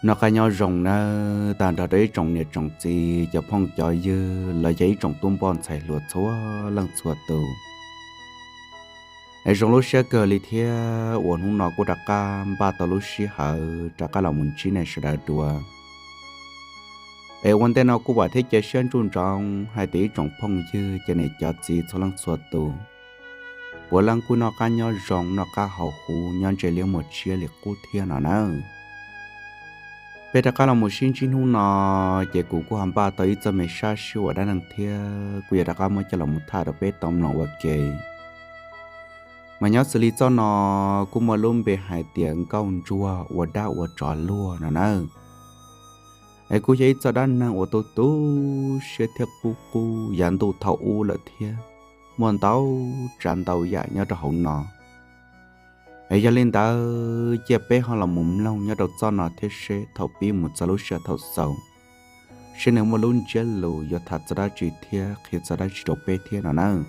Noj qab nyob zoo nawb, tag nrho rau ib tsoom niam tsoom txiv, cov phooj cov ywg los yog ib tsoom tub npoj ntxhais hluas txhua leej txhua tus. Es zoo lub siab kawg li thiab uas hnub no kuj rov qab npaj tau lub sij hawm rov qab los mus ntsib nej sawv daws dua. Es ua ntej no kuj vam thiab cia siab ntsuj ntsoov hais tias ib tsoom phooj ywg cov niam cov txiv txhua leej txhua tus puav leej kuj noj qab nyob zoo, noj qab haus huv, nyob ntsej liab muag tshiab li qub thiab no nawb. Peb rov qab los mus sib ntsib hnub no, ces kuv kuj ho npaj tau ib txoj me sab sib ua dab neeg thiab kuj yuav rov qab muab coj los mus tham rau peb tau mloog ua ke. Mas nyob xws li txoj no kuj muaj lub npe hais tias nkauj ntsuag ua dab ua tsov luag no nawb. Es kuj yog ib txoj dab neeg uas tu tu siab thiab qub qub yav ntuj thaum ub lawm thiab, muaj ntau tsav ntau yam nyob rau hauv no. Es yog li ntawd cia peb ho los mus mloog nyob rau txoj no thiab seb thaum pib mus txog lub sij hawm thaum xaus, seb nws muaj lub ntsiab lus yuav tham txog dab tsi thiab qhia txog dab tsi rau peb thiab no nawb.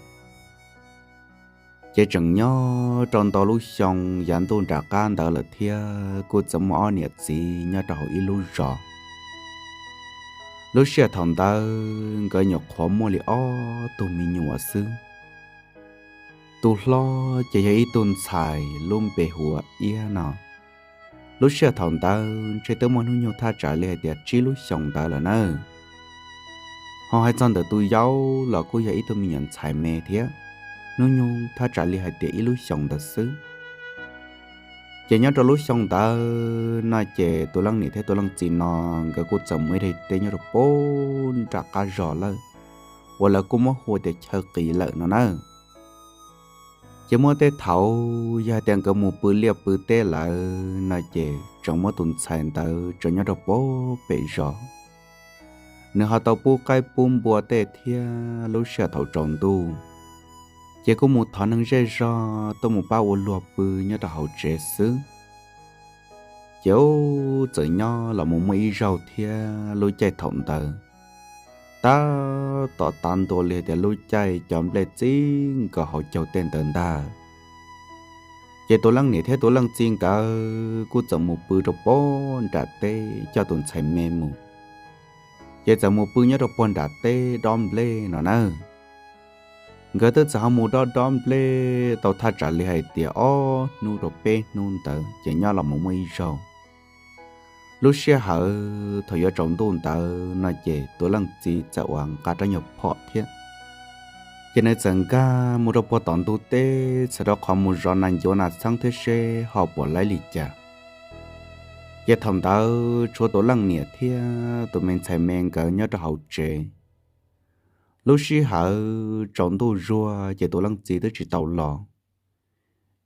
Ces tseem nyob rau ntau lub xyoo yav ntuj nram qab ntawd lawm thiab kuj txawm muaj ob niam txiv nyob rau hauv ib lub zos. Lub sij hawm thaum ntawd nkawd nyuam qhuav muaj li ob tug me nyuam xwb. Tus hlob ces yog ib tug ntxhais lub npe hu ua Iab no. Lub sij hawm thaum ntawd ntshe twb muaj hnub nyoog thaj tsam li hais tias tsib lub xyoos ntawd lawm nawb. Ho hais txog ntawm tus yau los kuj yog ib tug me nyuam ntxhais me thiab, hnub nyoog thaj tsam li hais tias ib lub xyoos ntawd xwb. Ces nyob rau lub xyoo ntawd no ces tus leej niam thiab tus leej txiv no nkawd kuj txawm mus ib daim teb nyob rau pem nram qab zos lawm, uas lawv kuj muab hu tias chaw qis lawm no nawb. Ces muaj tej thaum yog hais tias nkawd mus pw liaj pw teb lawm no ces tseem muab tus ntxhais ntawd tso nyob rau pem zos. Nws ho tau pub qaib pub npua tej thiab lub sij hawm thaum tsaus ntuj ces kuj mus thov neeg zej zog tuaj mus pab ua luag pw nyob rau hauv tsev xwb. Ces ub txawm nyob los mus muaj ib zaug thiab lub caij thaum ntawd, tab tom tav ntua li hais tias lub caij cov nplej txij nkaus hauv caug tej ntawd ntag. Ces tus leej niam thiab tus leej txiv nkawd kuj txawm mus pw rau pem nram teb coj tus ntxhais me mus. Ces txawm mus pw nyob rau pem nram teb dob nplej no nawb. Nkawd twb txawm ho mus dob dob nplej tau thaj tsam li hais tias ob hnub rau peb hnub ntawd ces nyob los mus muaj ib zaug, lub sij hawm thaum yuav tsaus ntuj ntawd no ces tus leej txiv txawm uas nqa rab nyuag phom thiab, ces nws txawm nkag mus rau puag tom ntug teb txhawm rau qhov mus zov nas ncuav nas txheeb thiab seb ho puas laib li cas. Ces thaum ntawd tshuav tus leej niam thiab tus me ntxhais me nkawd nyob rau hauv tsev. Lub sij hawm tsaus ntuj zuag ces tus leej txiv twb tsis tau los.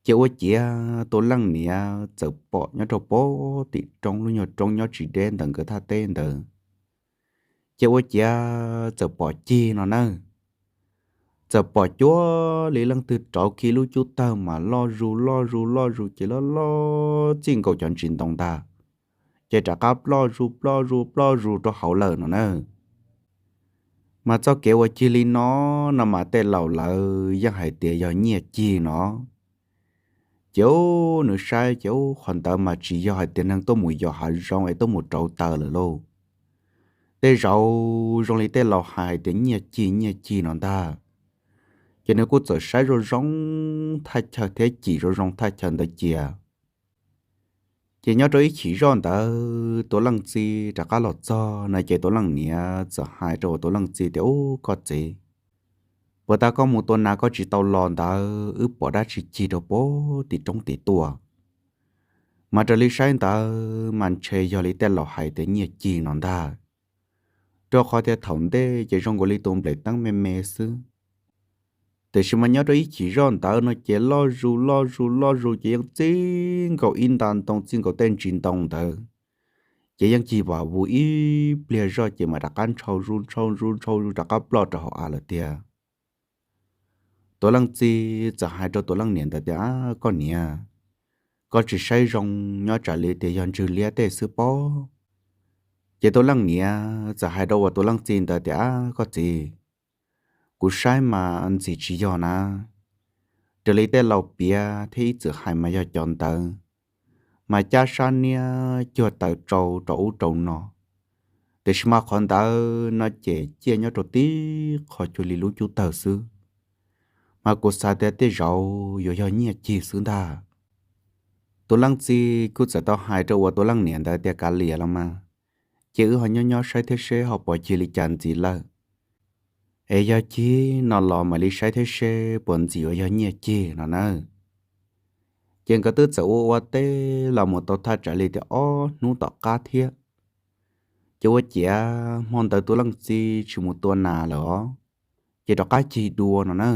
Ces ua ciav tus leej niam txawm pom nyob rau pem tim roob, lub nyuag roob nyob tsis deb ntawm nkawd thaj teb ntawd. Ces ua ciav txawm pom cig no nawb. Txawm pom cuag li leej twg rauv kiag lub cub tawg mas loj zus loj zus loj zus ces loj loj txij nkaus cov ntsis ntoo ntag. Ces rov qab ploj zus ploj zus ploj zus rau hauv lawm no nawb. Mas txoj kev uas cig li no, no mas tej laus lawv yeej hais tias yog nyiaj cig no. Ces ub nws saib ces ub qhov ntawd mas tsis yog hais tias neeg tuaj mus yos hav zoov es tuaj mus rauv taws lawm lauj. Tej zaum zoo li tej laus hais hais tias nyiaj cig nyiaj cig no ntag. Ces nws kuj txawm saib zoo zoo thaj chaw thiab cim zoo zoo thaj chaw ntawd cia. Ces nyob rau ib chim zoj ntawd tus leej txiv rov qab los txog no ces tus leej niam txawm hais rau tus leej txiv tias, Ub koj txiv, puag ta koj mus tua nas koj tsis tau los ntawd wb pom dab tsi cig rau pem tim roob tim tuaj. Mas raws li saib ntawd mas ntshe yog li tej laus hais tias nyiaj cig no ntag. Rau qhov tias thaum ntej ces zoo nkaus li tus nplaim teeb me me xwb. Tiam sis mas nyob rau ib chim zoj ntawd no ces loj zus loj zus loj zus ces yeej txij nkaus ib nta ntoo txij nkaus tej ntsis ntoo ntawd. Ces yeej cig vam vus ib pliag zoj ces mam rov qab ntshau zus ntshau zus ntshau zus rov qab ploj rau hauv av lawm tiag. Tus leej txiv txawm hais rau tus leej niam ntawd tias, Koj niam, koj tsis saib zoo, nyob tsam li tias yog ntswg liab tej xwb pob. Ces tus leej niam txawm hais rau uas tus leej txiv ntawd tias, Koj txiv, kuv saib mas ntxim tsis yog na. Raws li tej laus piav thiab ib txwm hais mas yog cov ntawd. mas cab sab niab cuag taws tsau rau ub rau no, tiam sis mas qhov ntawd no ces ciaj nyob rau tib qho cuag li lub cub tawg xwb. Mas kuv xav tias tej zaum yuav yog nyiaj cig xwb ntag. Tus leej txiv kuj txawm tau hais rau ua tus leej niam ntawd tias kav liam los mas, ces wb ho nyob nyob saib thiab seb ho puas cig li cas ntxiv lawm, es yog cig no los mam li saib thiab seb puas ntxiv yuav yog nyiaj cig no nawb. Ces nkawd twb txawm ua ua teb los mus tau thaj tsam li tias ob hnub tom qab thiab, ces ua ciav hmo ntawd tus leej txiv tsis mus tua nas lawm os, ces rov qab cig dua no na.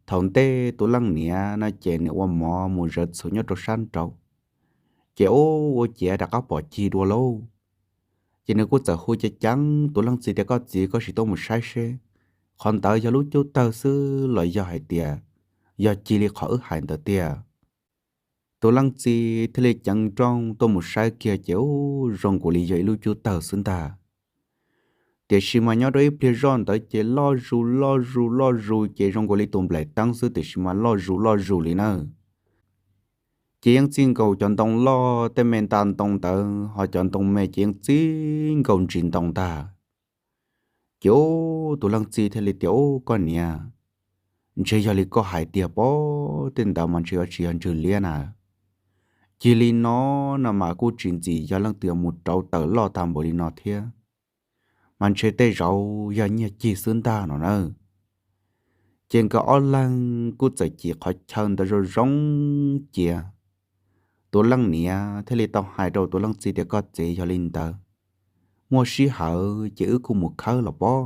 Thaum ntej tus leej niam no ces nws ua mov mus zawv txhuv nyob rau sab nraud, ces ua ua ciav rov qab pom cig dua lauj. Ces nws kuj txawm hu ceev ceev tus leej txiv tias koj txiv, koj sim tuaj mus saib seb qhov ntawd yog lub cub tawg xwb los yog hais tias yog cig li qhov wb hais ntawd tiag. Tus leej txiv thiaj li ceev nrooj tuaj mus saib kiag ces ub zoo nkaus li yog ib lub cub tawg xwb ntag. Tiam sis mas nyob rau ib pliag zoj ntawd ces loj zus loj zus loj zus ces zoo nkaus li tus nplaim teeb xwb tiam sis mas loj zus loj zus li na. Ces yeej txij nkaus cov ntoo loj tej me nta ntoo ntawd, ho cov ntoo me ces yeej txij nkaus ntsis ntoo ntag. Ces ub tus leej txiv thiaj li tias ub koj niam, ntshe yog li koj hais tiag pob, tej ntawd mas ntshe yuav tsis yog ntswg liab na. Cig li no no mas kuj tsis ntxim yog leej twg yuav mus rauv taws loj tag npaum li no thiab, mas ntshe tej zaum yog nyiaj cig xwb ntag no na. Ces nkawd ob leeg kuj txawm cim qhov chaw ntawd zoo zoo cia. Tus leej niam thiaj li tau hais rau tus leej txiv tias koj txiv, yog li ntawd muaj sij hawm ces wb kuj mus khawb los pob.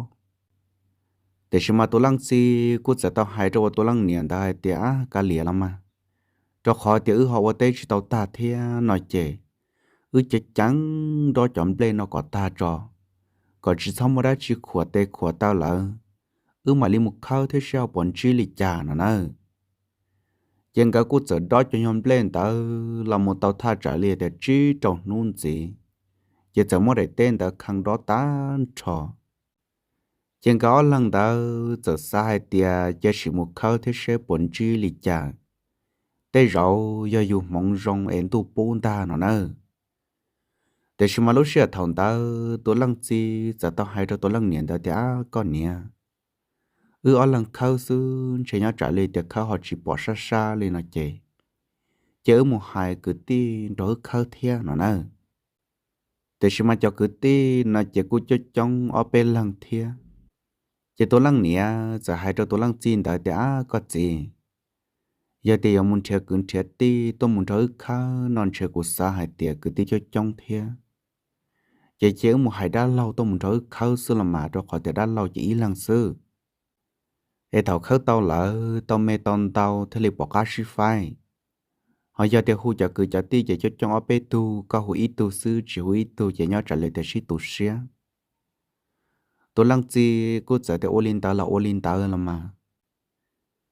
Tiam sis mas tus leej txiv kuj txawm tau hais rau ua tus leej niam ntawd hais tias ab kav liam los mas, rau qhov tias wb ho ua teb tsis tau tag thiab no ces wb ceev ceev nrog cov nplej no kom tag tso, kom tsis txhob muaj dab tsi khuam tes khuam taw lawm, wb mam li mus khawb thiab seb ho puas ntsib li cas no na. Ces nkawd kuj txawm dob cov nyuag nplej ntawd los mus tau thaj tsam li tias tsib rau hnub ntxiv, ces txawm muab daim teb ntawd khee dob tag nrho. Ces nkawd ob leeg ntawd txawm xav hais tias cia sim mus khawb thiab seb puas ntsib li cas, tej zaum yog yus hmoov zoo es ntuj pub ntag no na. Tiam sis mas lub sij hawm thaum ntawd tus leej txiv txawm tau hais rau tus leej niam ntawd tias ab koj niam, wb ob leeg khawb xwb ntshe nyob tsam li tias khawb ho tsis pom sab sab li no ces, ces wb mus hais kwv tij nrog wb khawb thiab no na. Tiam sis mas cov kwv tij no ces kuj coob coob ob peb leeg thiab. Ces tus leej niam txawm hais rau tus leej txiv ntawd tias ab koj txiv, yog tias yuav mus nrhiav kwv nrhiav tij tuaj mus nrog wb khawb no ntshe kuv xav hais tias kwv tij coob coob thiab, ces cia wb mus hais dab laug tuaj mus nrog wb khawb xwb los mas, rau qhov tias dab laug ces ib leeg xwb. Es thaum khawb tau lawm tau me tau ntau thiaj li pom qab sib faib. Ho yog tias hu cov kwv cov tij ces coob coob ob peb tug, koj hu ib tug xwb tsis hu ib tug ces nyob tsam li tias sib tu siab. Tus leej txiv kuj txawm tias ua li ntawd los ua li ntawd los mas.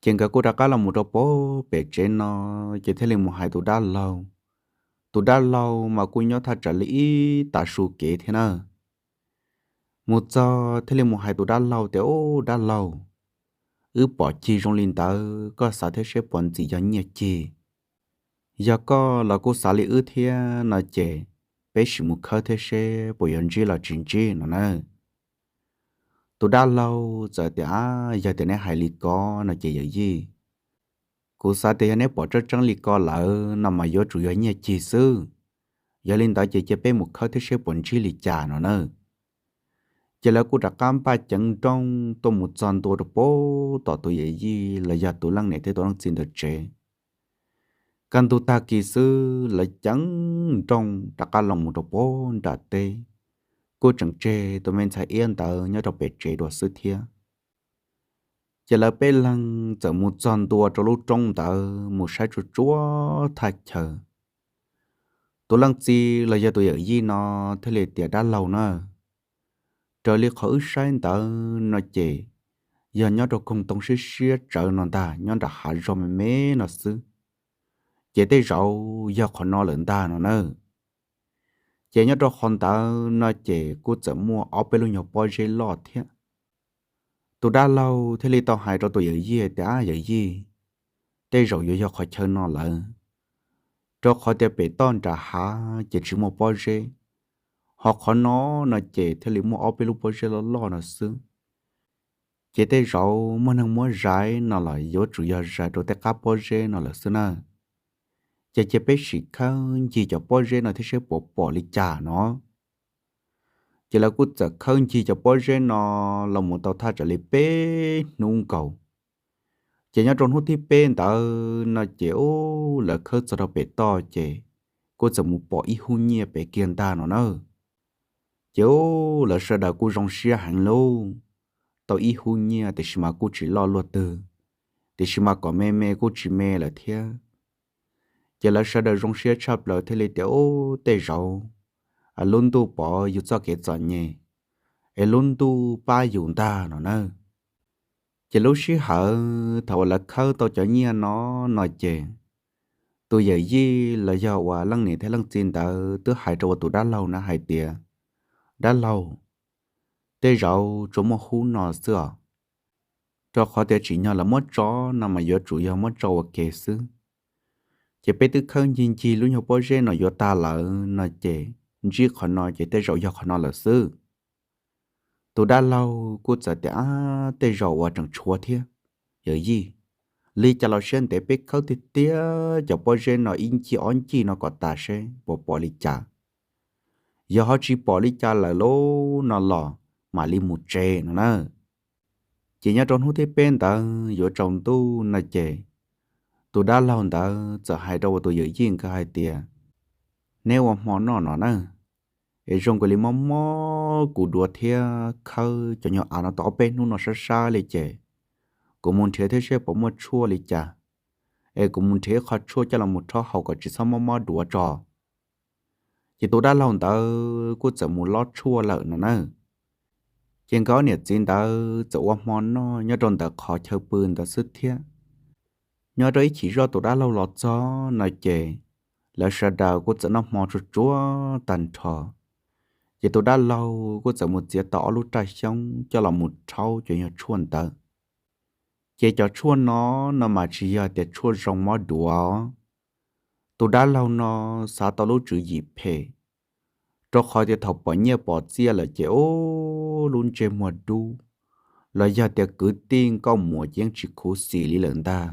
Ces nkawd kuj rov qab los mus rau pem tsev no, ces thiaj li mus hais tus dab laug. Tus dab laug mas kuj nyob thaj tsam li ib tav su kev thiab na. Mus txog thiaj li mus hais tus dab laug tias ub dab laug, wb pom cig zoo li ntawd koj xav thiab seb puas ntxim yog nyiaj cig. Yog koj los kuj xav li wb thiab no ces peb sim mus khawb thiab seb puas yuav ntsib los tsis ntsib no na. Tus dab laug txawm tias ab yog tias neb hais li ko no ces yawm yij, kuv xav tias yog neb pom tseeb tseeb li ko lawm no mas yuav tsum yog nyiaj cig xwb. Yog li ntawd ces cia peb mus khawb thiab seb puas ntsib li cas no na. Ces lawv kuj rov qab npaj ceev nrooj tuaj mus txog ntua rau pem tom tus yawm yij los yog tus leej niam thiab tus leej txiv ntawd tsev. Kaj ntug tag kis xwb lawv ceev nrooj rov qab los mus rau pem nram teb, kuj tseem tseg tus me ntxhais iab ntawd nyob rau pem tsev dua xwb thiab. Ces lawv peb leeg txawm mus txog ntua rau lub roob ntawd mus saib tsuag tsuag thaj chaw. Tus leej txiv los yog tus yawm yij no thiaj li tias dab laug na, raws li qhov wb saib ntawd no ces yog nyob rau koog ntoo siab siab tsawv no ntag, nyob nram hav zog me me no xwb, ces tej zaum yog qhov no lawm ntag no na. Ces nyob rau qhov ntawd no ces kuj txawm muaj ob peb lub nyuag pob zeb loj thiab. Tus dab laug thiaj li tau hais rau tus yawm yij tias ab yawm yij, tej zaum yuav yog qhov chaw no lawm, rau qhov tias pem toj nram hav ces tsis muaj pob zeb, ho qhov no no ces thiaj li muaj ob peb lub pob zeb loj loj no xwb. Ces tej zaum muaj neeg muab zais no los yuav tsum yog zais rau tej qab pob zeb no lawm xwb na. Ces cia peb sim khawb ncig cov pob zeb no thiab seb puas pom li cas no. Ces lawv kuj txawm khawb ncig cov pob zeb no los mus tau thaj tsam li peb hnub nkaus. Ces nyob rau hnub thib peb ntawd no ces ub, lawv khawb txog rau pem toj ces kuj txawm mus pom ib hub nyiaj pem kiag ntag no na. Ces ub, lawv sawv daws kuj zoo siab heev lauj, tau ib hub nyiaj tiam sis mas kuj tsis loj luaj twg, tiam sis mas kom me me kuj tsis me lawm thiab. Ces lawv sawv daws zoo siab tshaj plaws thiaj li tias, Ub, tej zaum lub ntuj pov yus txoj kev txom nyem, es lub ntuj pab yus ntag no na. Ces lub sij hawm thaum uas lawv khawb tau cov nyiaj no no ces tus yawm yij los yog uas leej niam thiab leej txiv ntawd twb hais rau uas tus dab laug na hais tias, Dab laug, tej zaum tsuas muaj hub no xwb os, rau qhov tias tsim nyog lawv muab tso no mas yuav tsum yog muab tso ua ke xwb. Ces peb twb khawb ncig ncig lub nyuag pob zeb no yuav tag lawm no ces ntsib qhov no ces tej zaum yog qhov no lawm xwb. Tus dab laug kuj txawm tias, Ab, tej zaum uas tseem tshuav thiab. Yawm yij, li cas los siab ntev peb khawb tiag tiag cov pob zeb no ib ncig ob ncig no kom tas seb puas pom li cas. Yog ho tsis pom li cas lawm lauj no los mam li mus tsev no na. Ces nyob rau hnub thib peb ntawd yuav tsaus ntuj no ces tus dab laug ntawd txawm hais rau uas tus yawm yij nkawd hais tias, Neb ua hmo noj no na, es zoo nkaus li mob mob kuv duav thiab khawb cov nyuag av no tau ob peb hnub no sab sab li ces kuv mus nrhiav thiab seb puas muaj tshuaj li cas, es kuv mus nrhiav ib qho tshuaj coj los mus rhaub haus kom tsis txhob mob mob duav tso. Ces tus dab laug ntawd kuj txawm mus lob tshuaj lawm no na. Ces nkawd ob niam txiv ntawd txawm ua hmo noj nyob rau ntawm qhov chaw pw ntawd xwb thiab. Nyob rau ib chim zoj tus dab laug los txog no ces lawv sawv daws kuj txawm noj hmo tsuag tsuag tag nrho. Ces tus dab laug kuj txawm mus txiav tau ob lub raj xyoob coj los mus rhaub cov nyuag tshuaj ntawd. Ces cov tshuaj no no mas tsis yog tias tshuaj zoo mob duav. Tus dab laug no xav tau lub tswv yim phem, rau qhov tias thaum pom nyiaj pom txiaj lawm ces ub, lub ntsej muag dub, los yog tias kwv tij nkauj muam ces yeej tsis khuv xim li lawm ntag,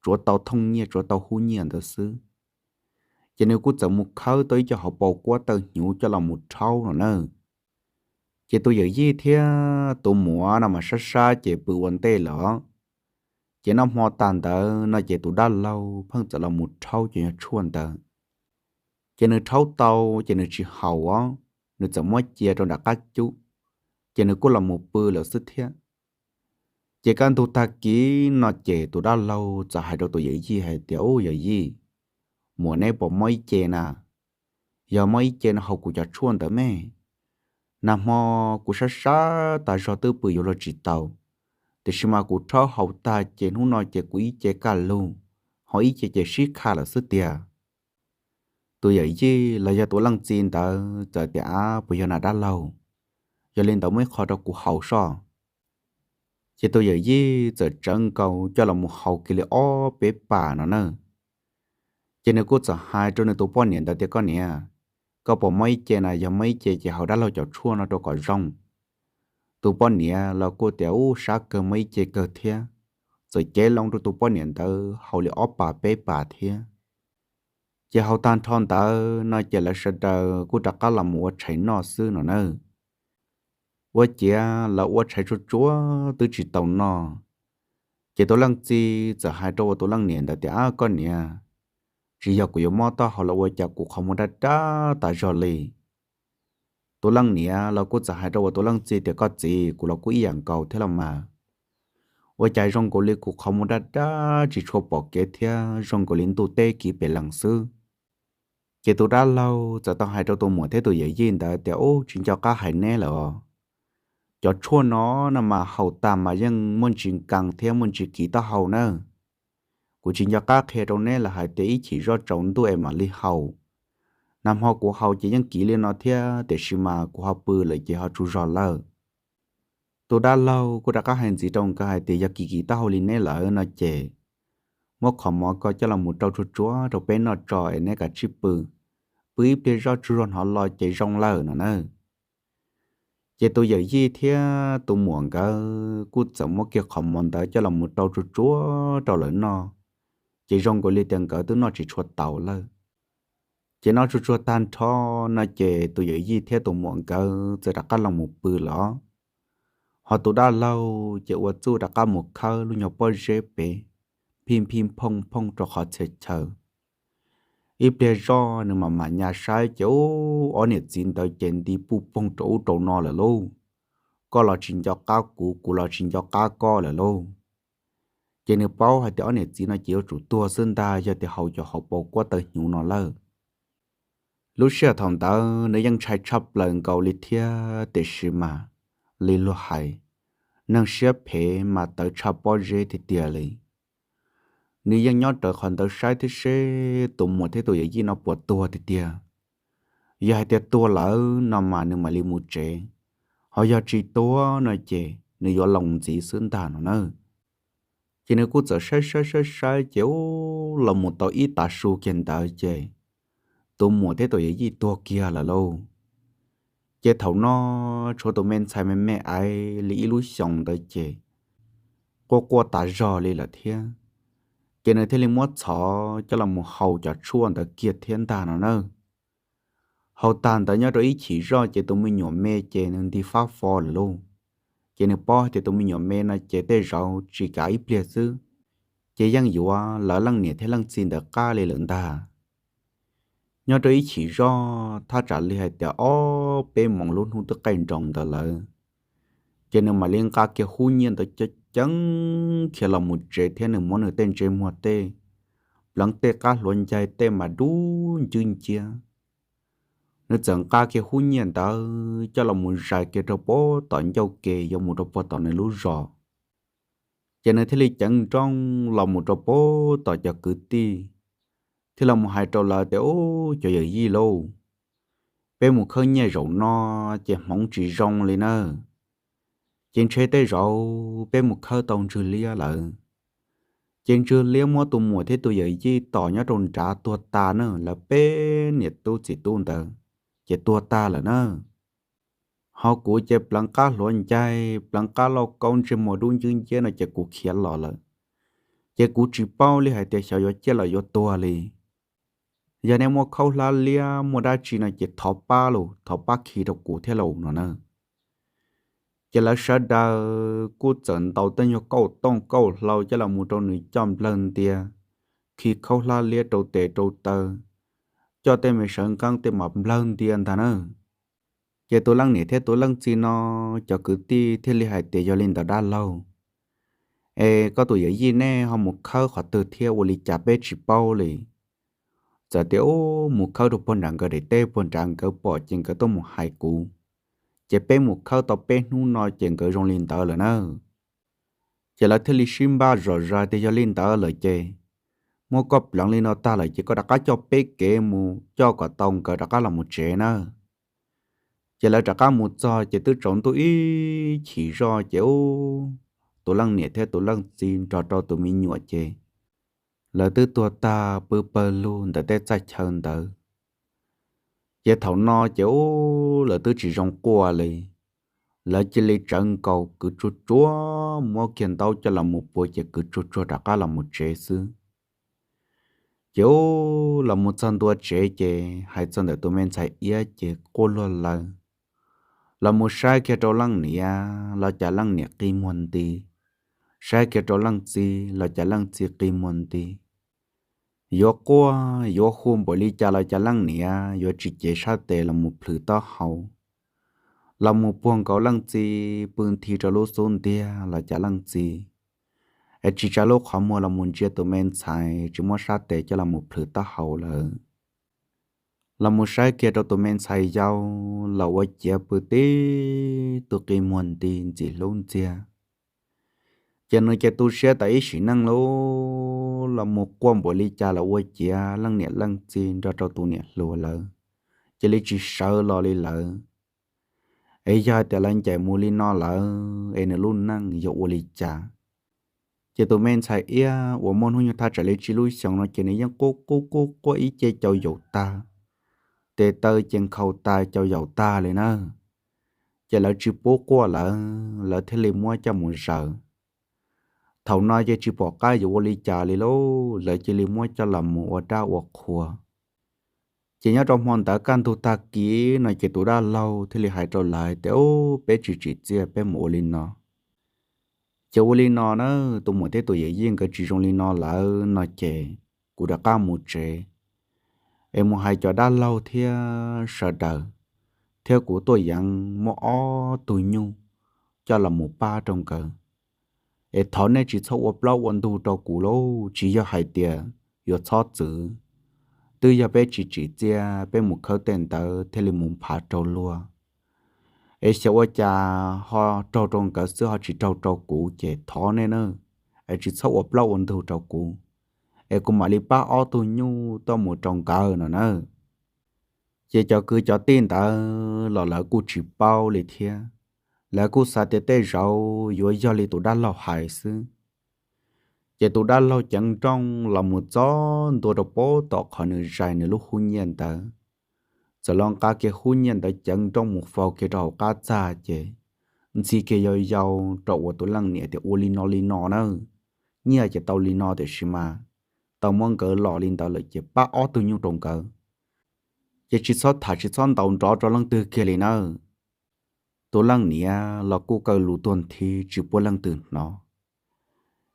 tsuav tau thooj nyiaj tsuav tau hub nyiaj ntawd xwb. Ces nws kuj txawm mus khawb tau ib co hauv paus kuab tawg hnyuv coj los mus rhaub no na. Ces tus yawm yij thiab tus muam no mas sab sab ces pw ua ntej lawm. Ces noj hmo tag ntawd no ces tus dab laug pheej txawm los mus rhaub cov nyuag tshuaj ntawd. Ces nws rhaub tau ces nws tsis haus os, nws txawm muab cia rau nram qab cub, ces nws kuj los mus pw lawm xwb thiab. Ces kaj ntug tag kis no ces tus dab laug txawm hais rau tus yawm yij hais tias, Ub yawm yij, muam neb puas mob ib ce na? Yog mob ib ce no haus kuv cov tshuaj ntawd me. Nag hmo kuv sab sab tas zog twb pw yuav luag tsis tau, tiam sis mas kuv rhaub haus tag ces hnub no ces kuv ib ce kaj lug, ho ib ce ces sib kha lawm xwb tiag. Tus yawm yij los yog tus leej txiv ntawd txawm tias, Ab, puas yog na dab laug? Yog li ntawd muab ib qho rau kuv haus soj. Ces tus yawm yij txawm tsawv nkaus coj los mus haus kiag li ob peb pas no na. Ces nws kuj txawm hais rau nws tus poj niam ntawd tias, Koj niam, koj puas mob ib ce na? Yog mob ib ce ces haus dab laug cov tshuaj no rau kom zoo. Tus poj niam los kuj tias, Ub, sab kawg, mob ib ce kawg thiab. Txawm cev loo rau tus poj niam ntawd haus li ob pas peb pas thiab. Ces haus tag nrho ntawd no ces lawv sawv daws kuj rov qab los mus ua tshais noj xwb no na. Ua ciav lawv ua tshais tsuag tsuag twb tsis tau noj. Ces tus leej txiv txawm hais rau ua tus leej niam ntawd tias, Ab, koj niam, tsis yog kuv yuav mob taub hau los ua cas kuv qhov muag daj daj tas zog li. Tus leej niam los kuj txawm hais rau ua tus leej txiv tias, Koj txiv, kuv los kuj ib yam nkaus thiab los mas. Ua cas zoo nkaus li kuv qhov muag daj daj tsis tshua pom kev thiab zoo nkaus li ntuj teb kiv pem lees xwb. Ces tus dab laug txawm tau hais rau tus muam thiab tus yawm yij ntawd tias, Ub, tsis nco qab hais neb lawm os. Cov tshuaj no no mas haus tag mas yeej muaj ntsis nkees thiab muaj ntsis kiv taub hau na. Kuv tsis nco qab qhia rau neb lawm hais tias ib chim zoj tsaus ntuj es mam li haus. Nag hmo kuv haus ces yeej kiv li no thiab, tiam sis mas kuv ho pw lawm ces ho tsaug zog lawm. Tus dab laug kuj rov qab hais ntxiv rau nkawd hais tias, Yog kiv kiv taub hau li neb lawm no ces muab qhov mov ko coj los mus rau tsuag tsuag rau peb noj tso es neb kav tsij pw, pw ib pliag zoj tsaug zog hnov los ces zoo lawm no na. Ces tus yawm yij thiab tus muam nkawd kuj txawm muab kiag qhov mov ntawd coj los mus rau tsuag tsuag rau lawv noj, ces zoo nkaus li tias nkawd twb noj tsis tshua taus lawm. Ces noj tsuag tsuag tag nrho no ces tus yawm yij thiab tus muam nkawd txawm rov qab los mus pw lawm. Ho tus dab laug ces ua txuj rov qab mus khawb lub nyuag pob zeb pem, phij phij phooj phooj rau qhov txhia chaw. Ib pliag zoj nws mam mam nyas saib ces ub, ob niam txiv ntawd ces nti puj poog rau ub rau no lawm lauj. Koj los tsis nco qab kuv, kuv los tsis nco qab koj lawm lauj. Ces nws paub hais tias ob niam txiv no ces yuav tsum tuag xwb ntag yog tias haus cov hauv paus kuab taw hnyuv no lawm. Lub sij hawm thaum ntawd nws yeej ntshai tshaj plaws nkaus li thiab tiam sis mas, li luag hais, neeg siab phem mas tawv tshaj pob zeb tiag tiag li. Nws yeej nyob rawv qhov ntawd saib thiab seb tus muam thiab tus yawm yij no puas tuag tiag tiag. Yog hais tias tuag lawm no mas nws mam li mus tsev, ho yog tsis tuag no ces nws yuav los ntxiv xwb ntag no na. Ces nws kuj txawm saib saib saib saib ces ub, los mus tau ib tav su kiag ntawd ces tus muam thiab tus yawm yij tuag kiag lawm lauj. Ces thaum no tshuav tus me ntxhais me me aiv li ib lub xyoos ntawd ces quaj quaj tas zog li lawm thiab. Ces nws thiaj li muab txhov coj los mus haus cov tshuaj ntawd kiag thiab ntag no na. Haus tag ntawd nyob rau ib chim zoj ces tus me nyuam me ces nws nti fab fo lawm lauj. Ces nws paub hais tias tus me nyuam me no ces tej zaum tsis kav ib pliag xwb, ces yeej yuav lawv leej niam thiab leej txiv ntawd qab li lawm ntag. Nyob rau ib chim zoj thaj tsam li hais tias ob peb moos lub hnub twb qaij nroos ntawd lawm, ces nws mam li nqa kiag hub nyiaj ntawd ceev ceev khiav los mus tsev thiab nws muab nws tej ntsej muag tej pleev tej qab hluav ncaig tej mas dub ncwb nciab. Nws txawm nqa kiag hub nyiaj ntawd coj los mus zais kiag rau pem tom ncauj ke yuav mus rau pem tom nws lub zos. Ces nws thiaj li ceev nrooj los mus rau pem tom cov kwv tij, thiaj los mus hais rau lawv tias, Ub, cov yawm yij lauj, peb mus khawb nyiaj zaum no ces hmoov tsis zoo li nawb. Ces ntshe tej zaum peb mus khawb tau ntswg liab lawm. Ces ntswg liab muab tus muam thiab tus yawm yij tom nyob rau nrad tuag tas na, lawv peb niam tub txiv tub ntawd ces tuag tas lawm na. Ho kuv ces pleev qab hluav ncaig, pleev qab lauj kaub ntsej muag dub ncwb nciab no ces kuv khiav los lawm. Ces kuv tsis paub li hais tias xyov yuav ciaj los yuav tuag li. Yog nej muaj khaub hlab liab muaj dab tsi no ces thov pab los, thov pab khi rau kuv thiab los no na. Ces lawv sawv daws kuj txawm ntaus tej nyuag kauj tooj kauj hlau coj los mus rau nws coj nplawg ntia, khi khaub hlab liab rau tes rau taw, coj tej me sawv nqeeb tej mas nplawg ntia ntag na. Ces tus leej niam thiab tus leej txiv no, cov kwv tij thiaj li hais tias, Yog li ntawd dab laug, es koj tus yawm yij nej ho mus khawb qhov twg thiab ua li cas peb tsis paub li? Txawm tias ub mus khawb rau puag nram nkawd daim teb puag nrad nkawd pom ces nkawd tuaj mus hais kuv, ces peb mus khawb tau peb hnub no ces nkawd zoo li ntawd lawm na. Ces lawv thiaj li sib npaj zom zaws tias yog li ntawd lawm ces, muab koj pleev li no tag lawm ces koj rov qab coj peb kev mus coj kom tau nkawd rov qab los mus tsev na. Ces lawv rov qab mus txog ces twb tsaus ntuj ib chim zoj ces ub, tus leej niam thiab tus leej txiv nrog rau tus me nyuam ces lawv twb tuag tag pw pawg lug ntawm tej txaj chaw ntawd. Ces thaum no ces ub lawv twb tsis zoo quaj li, lawv cia li tsawv nkaus kwv tsuag tsuag muab kiag ntaub coj los mus pua ces kwv tsuag tsuag rov qab los mus tsev xwb. Ces ub los mus txog ntua tsev ces hais txog ntawm tus me ntxhais iab ces quaj luag lawv. Los mus saib kiag rau leej niam los cas leej niam qi muag nti, saib kiag rau leej txiv los cas leej txiv qi muag nti. Yuav quaj yuav hu npaum li cas los cas leej niam yuav tsis cev sab tes los mus plhws taub hau. Los mus puag nkaus leej txiv pw nthi rau lub xub ntiag los cas leej txiv es tsis tsa lub qhov muag los mus ntsia tus me ntxhais tsis muab sab tes coj los mus plhws taub hau lawm. Los mus saib kiag rau tus me ntxhais yau los ua ciav pw tib tug qi muag nti ntxim hlub ntxiag. Ces nws ces tu siab tas ib sim neej lauj, los mus quaj npaum li cas los ua ciav leej niam leej txiv nrog rau tus niam hluas lawv cia li tsis sawv los li lawm. Es yog hais tias lawv ncaim mus li no lawm es nws lub neej yuav ua li cas? Ces tus me ntxhais iab uas muaj hnub nyoog thaj tsam li tsib lub xyoos no ces nws yeej quaj quaj quaj quaj ib ce cau yaum tag, tes taw ces nkhaus tas cau yaum tag li na. Ces lawv tsis pub quaj lawm, lawv thiaj li muab coj mus zaws. Thaum no ces tsis pom qab yuav ua li cas li lauj, lawv cia li muab coj los mus ua dab ua qhua. Ces nyob rau hmo ntawd kaj ntug tag kis no ces tus dab laug thiaj li hais rau lawv tias, Ub, peb tsis tsim txiaj, peb mus ua li no. Ces ua li no na, tus muam thiab tus yawm yij nkawd tsis zoo li no lawm no ces kuv rov qab mus tsev es mus hais cov dab laug thiab sawv daws, thiab kuv tuaj yeev muab ob tug nyuj coj los mus pab rau nkawd. Es thov nej tsis txhob ua plaub ua ntug rau kuv lauj, tsis yog hais tias yuav txhob txwv, twb yog peb tsis tsim txiaj, peb mus khawb tej ntawd thiaj li mus nphav raug luag. Es xyov ua cas ho raug rau nkawd xwb ho tsis raug rau kuv, ces thov nej na, es tsis txhob ua plaub ua ntug rau kuv, es kuv mam li pab ob tug nyuj tuaj mus rau nkawd no na. Ces cov kwv cov tij ntawd los lawv kuj tsis paub li thiab, lawv kuj xav tias tej zaum yuav yog li tus dab laug hais xwb. Ces tus dab laug ceev nrooj los mus txog ntua rau pem tom qhov nws zais nws lub hub nyiaj ntawd, txawm los nqa kiag hub nyiaj ntawd ceev nrooj mus faus kiag rau hauv qab txag ces ntxhi kiag yau yau rau uas tus leej niam tias, Ua li no li no na, nyiaj ces tau li no tiam sis mas tau muab nkawd los li ntawd lawm ces pab ob tug nyuj rau nkawd, ces tsis txhob tham tsis txhob ntaus nrov rau leej twg kiag li nawb. Tus leej niam los kuj kaw lus tuag nthi tsis pub leej twg hnov.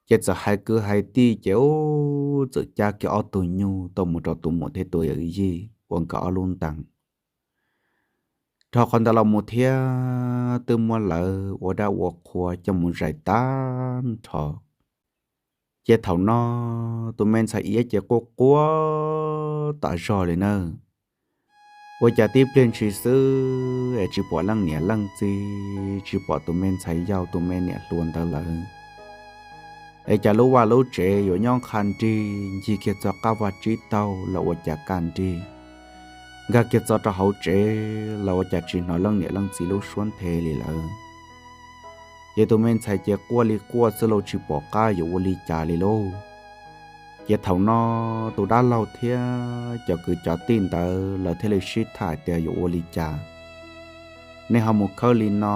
Ces txawm hais kwv hais tij ces ub txawm cab kiag ob tug nyuj tuaj mus rau tus muam thiab tus yawm yij ua nkawd ob lub ntees. Dhau qhov ntawd los mus thiab twb muab lawv ua dab ua qhua coj mus zais tag nrho. Ces thaum no tus me ntxhais iab ces quaj quaj tas zog li na. Ua cas tib pliag ntshis xwb es tsis pom leej niam leej txiv, tsis pom tus me ntxhais yau tus me niam hluas ntawd lawm. Es cas lub vaj lub tsev yuav nyob qha nrig ncig kiag txog qab vaj tsib taug los ua cas kaj nrig, nkag kiag txog rau hauv tsev los ua cas tsis hnov leej niam leej txiv lub suab nthe li lawm. Ces tus me ntxhais ces quaj li quaj xwb los tsis pom qab yuav ua li cas li lauj. Ces thaum no tus dab laug thiab cov kwv cov tij ntawd lawv thiaj li sib tham tias yuav ua li cas, nej ho mus khawb li no,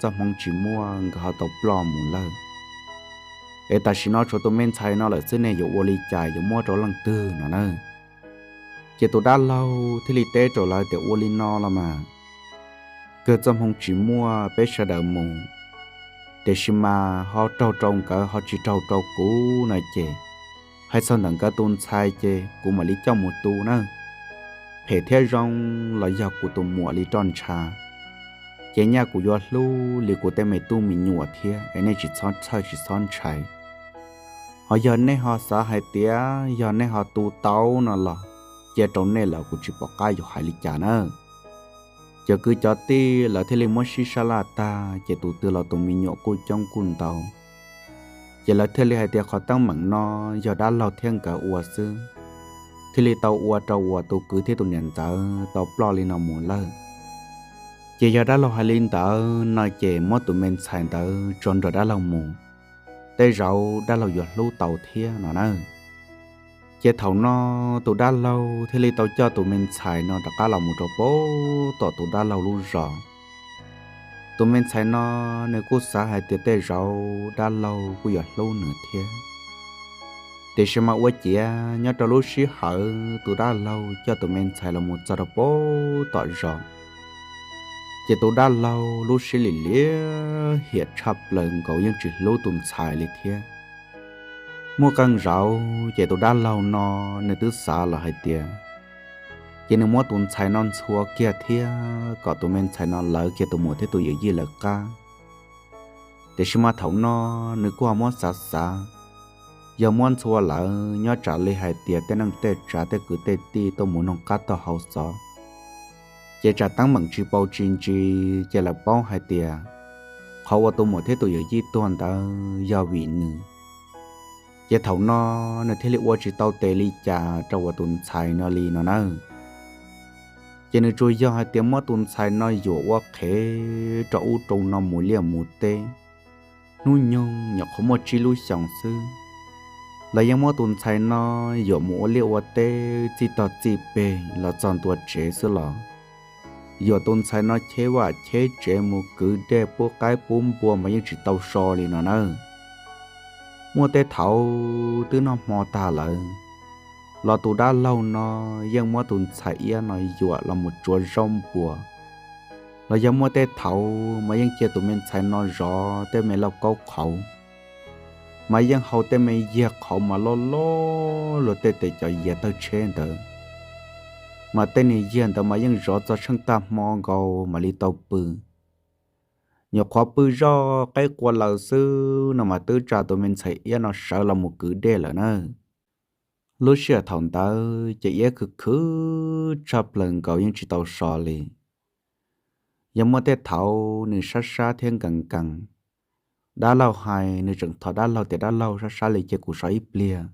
txoj hmoov tsis muaj nkawd ho tau ploj mus lawm. Es tam sim no tshuav tus me ntxhais no lawm xwb nej yuav ua li cas yuav muab rau leej twg no na. Ces tus dab laug thiaj li teb rau lawv tias ua li no los mas, kawg txoj hmoov tsis muaj peb sawv daws mus, tiam sis mas ho raug rau nkawd ho tsis raug rau kuv no ces, hais txog ntawm nkawd tus ntxhais ces kuv mam li coj mus tu na. Phem thiab zoo los yog kuv tus muam li roj ntsha, ces nyaj kuv yuav hlub li kuv tej me tub me nyuam thiab es nej tsis txhob txhawj tsis txhob ntshai. Ho yog nej ho xav hais tias yog nej ho tu tau no los cia rau nej lawm, kuv tsis pom qab yuav hais li cas na. Cov kwv cov tij lawv thiaj li muab sib sab laj tag ces tus twg los tus me nyuam kuj coob kuj ntau. Ces lawv thiaj li hais tias qhov teeb meem no yog dab laug thiab nkawd ua xwb, thiaj li tau ua rau uas tus kwv thiab tus niam ntxawm tau ploj li no mus lawm. Ces yog dab laug hais li ntawd no ces muab tus me ntxhais ntawd tso nrog dab laug mus, tej zaum dab laug yuav hlub tau thiab no na. Ces thaum no tus dab laug thiaj li tau coj tus me ntxhais no rov qab los mus rau pem tom tus dab laug lub zos. Tus me ntxhais no nws kuj xav hais tias tej zaum dab laug kuj yuav hlub nws thiab. Tiam sis mas ua ciav nyob rau lub sij hawm tus dab laug coj tus me ntxhais los mus txog rau pem tom zos, ces tus dab laug lub siab lim liab hiam tshaj plaws nkaus, yeej tsis hlub tus ntxhais li thiab. Muaj qee zaus ces tus dab laug no nws twb xav los hais tias, ces nws muab tus ntxhais no ntxhua kiag thiab kom tus me ntxhais no lawv kiag tus muam thiab tus yawm yij lawv qab. Tiam sis mas thaum no nws kuj ho muab xav xav, yog muab ntxhua lawm nyob tsam li hais tias tej neej tej tsav tej kwv tej tij tuaj mus noog qab tau hau xov, ces tsam teeb meem tsis paus tsis ntsis ces lawv paub hais tias qhov uas tus muam thiab tus yawm yij tuag ntawd yog vim nws. Ces thaum no nws thiaj li ua tsis tau tes li cas rau uas tus ntxhais no li no na. Ces nws tsuas yog hais tias muab tus ntxhais no yuam ua qhev rau ub rau no mus liaj mus teb, Hnub nyoog nyuam qhuav muaj tsib lub xyoos xwb, los yeej muab tus ntxhais no yuam mus ua liaj ua teb txij tog txij peg los txog ntua tsev xwb los yuam tus ntxhais no cheb vaj cheb tsev mus kwv dej pub qaib pub npua mas yeej tsis tau so li no nawb. Muaj tej thaum twb noj hmo tag lawm, los tus dab laug no yeej muab tus ntxhais iab no yuam los mus tsuav zaub npua, los yog muaj tej thaum mas yeej cia tus me ntxhais no zov tej me lauj kaub qhauv, mas yeej hau tej me yiag qhauv mas loj loj luag tej tes cov yias tawg tsheb ntawd, mas tej niag yiag ntawd mas yeej zov txog tsheej tag hmo nkaus mam li tau pw. Nyuam qhuav pw zoj qaib qua lawm xwb no mas twb tsa tus me ntxhais iab no sawv los mus kwv dej lawm na. Lub sij hawm thaum ntawd ces iab khwv khwv tshaj plaws nkaus yeej tsis tau so li. Yog muaj tej thaum nws sab sab thiab nkees nkees, dab laug hais nws tseem thov dab laug tias dab laug sab sab li cia kuv so ib pliag,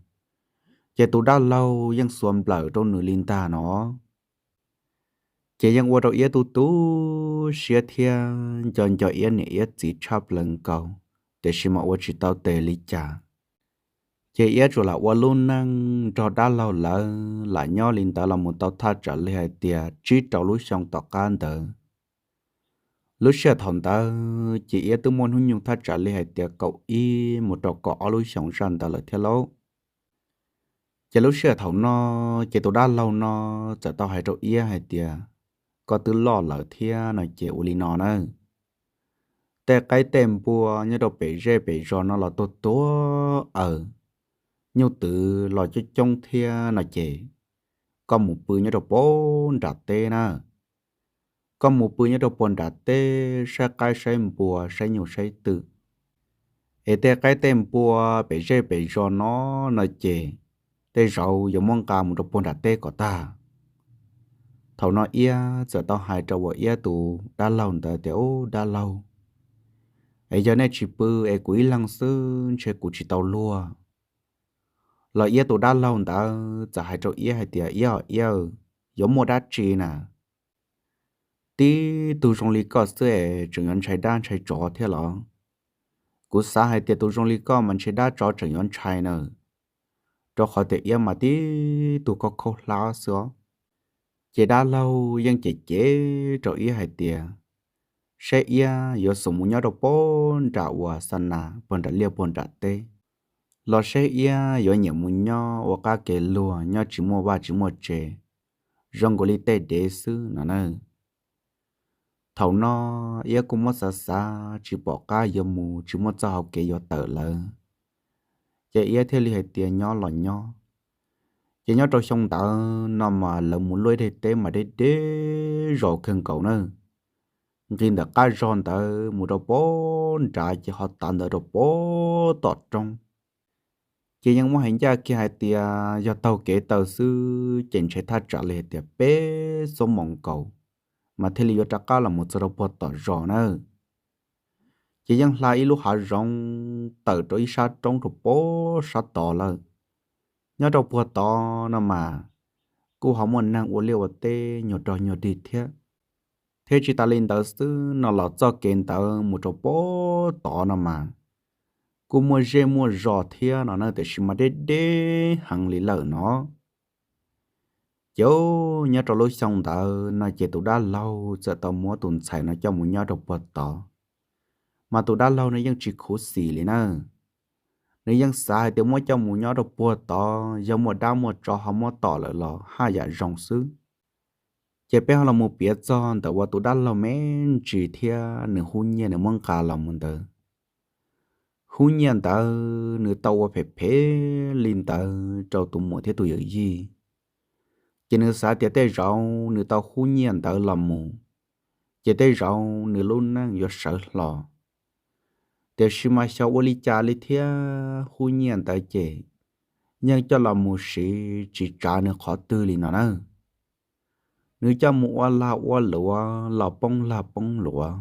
ces tus dab laug yeej xuas nplawm rau nws li ntag no. Ces yeej ua rau iab tu tu siab thiab nco nco iab niam iab txiv tshaj plaws nkaus, tiam sis mas ua tsis tau tes li cas. Ces iab tsuas lam ua lub neej nrog dab laug lawv lam nyob li ntawd los mus tau thaj tsam li hais tias tsib rau lub xyoo tom qab ntawd. Lub sij hawm thaum ntawd ces iab twb muaj hnub nyoog thaj tsam li hais tias kaum ib mus rau kaum ob lub xyoos zaj ntawd lawm thiab lauj. Ces lub sij hawm thaum no, ces tus dab laug no txawm tau hais rau iab hais tias, koj twb loj lawm thiab no ces ua li no na, tej qaib tej npua nyob rau pem zej pem zos no los tuag tuag aws, nyuj twm los coob coob thiab no ces, koj mus pw nyob rau puag nram teb na. Koj mus pw nyob rau puag nram teb saib qaib saib npua saib nyuj saib twm. Es tej qaib tej npua pem zej pem zos no, no ces tej zaum yuav muab nqa mus rau puag nram teb kom tag. Thaum no iab txawm tau hais rau uas iab tus dab laug ntawd tias, ub dab laug, es yog nej tsis pw es kuv ib leeg xwb ntshe kuv tsis tau luag. Los iab tus dab laug ntawd txawm hais rau iab hais tias, iab, iab, yuav muaj dab tsi na? Tib tug zoo li koj xwb es tseem yuav ntshai dab ntshai tsov thiab los? Kuv xav hais tias tus zoo li koj mas ntshe dab tsov tseem yuav ntshai na, rau qhov tias iab mas tib tug khaub khaub hlab xwb os. Ces dab laug yeej cem cem rau iab hais tias, saib iab yuav xub mus nyob rau puag nram uas xa nas puag nram liaj puag nram teb, los saib iab yuav nyiam mus nyob ua qab kev luag nyob tsis muaj vaj tsis muaj tsev, zoo nkaus li tej dev xwb no na. Thaum no iab kuj muab xav xav tsis pom qab yuav mus tsis muaj txoj hau kev yuav tawm lawm, ces iab thiaj li hais tias nyob los nyob. Ces nyob rau xyoo ntawd no mas lawv mus luaj deg teb mas deb deb zos kawg nkaus na. Nqis ntawm qab zos ntawd mus rau puag nrad ces ho tav ntawd rau puag tom roob. Ces yeej muaj hais ncaj kiag hais tias yog taug kev taw xwb ces ntshe thaj tsam li hais tias peb xuab moos nkaus mas thiaj li yuav rov qab los mus txog rau puag tom zos na. Ces yeej hla ib lub hav zoov tawm rau ib sab roob rau puag sab tod lawm. Nyob rau puag tod no mas kuj ho muaj neeg ua liaj ua teb nyuag rog nyuag dig thiab. Thiab tsis tas li ntawd xwb no los txoj kev ntawd mus rau puag tod no mas kuj muaj zej muaj zos thiab no na, tiam sis mas deb deb heev li lawm no. Ces nyob rau lub xyoo ntawd no ces tus dab laug txawm tau muab tus ntxhais no coj mus nyob rau puag tod. Mas tus dab laug no yeej tsis khuv xim li na. Nws yeej xav hais tias muab coj mus nyob rau puag tod yog muaj dab muaj tsov ho muab tom lawm los haj yam zoo xwb. Ces peb ho los mus piav txog ntawm uas tus dab laug me ntsis thiab nws hub nyiaj nws muab nqa los mus ntawd. Hub nyiaj ntawd nws tau ua phem phem li ntawd rau tus muam thiab tus yawm yij. Ces nws xav tias tej zaum nws tau hub nyiaj ntawd los mus, ces tej zaum nws lub neej yuav sawv hlo. Tiam sis mas xyov ua li cas li thiab hub nyiaj ntawd ces yeej coj los mus siv tsis tsav nws qhov twg li no na. Nws coj mus ua lag ua luam los poob lag poob luam,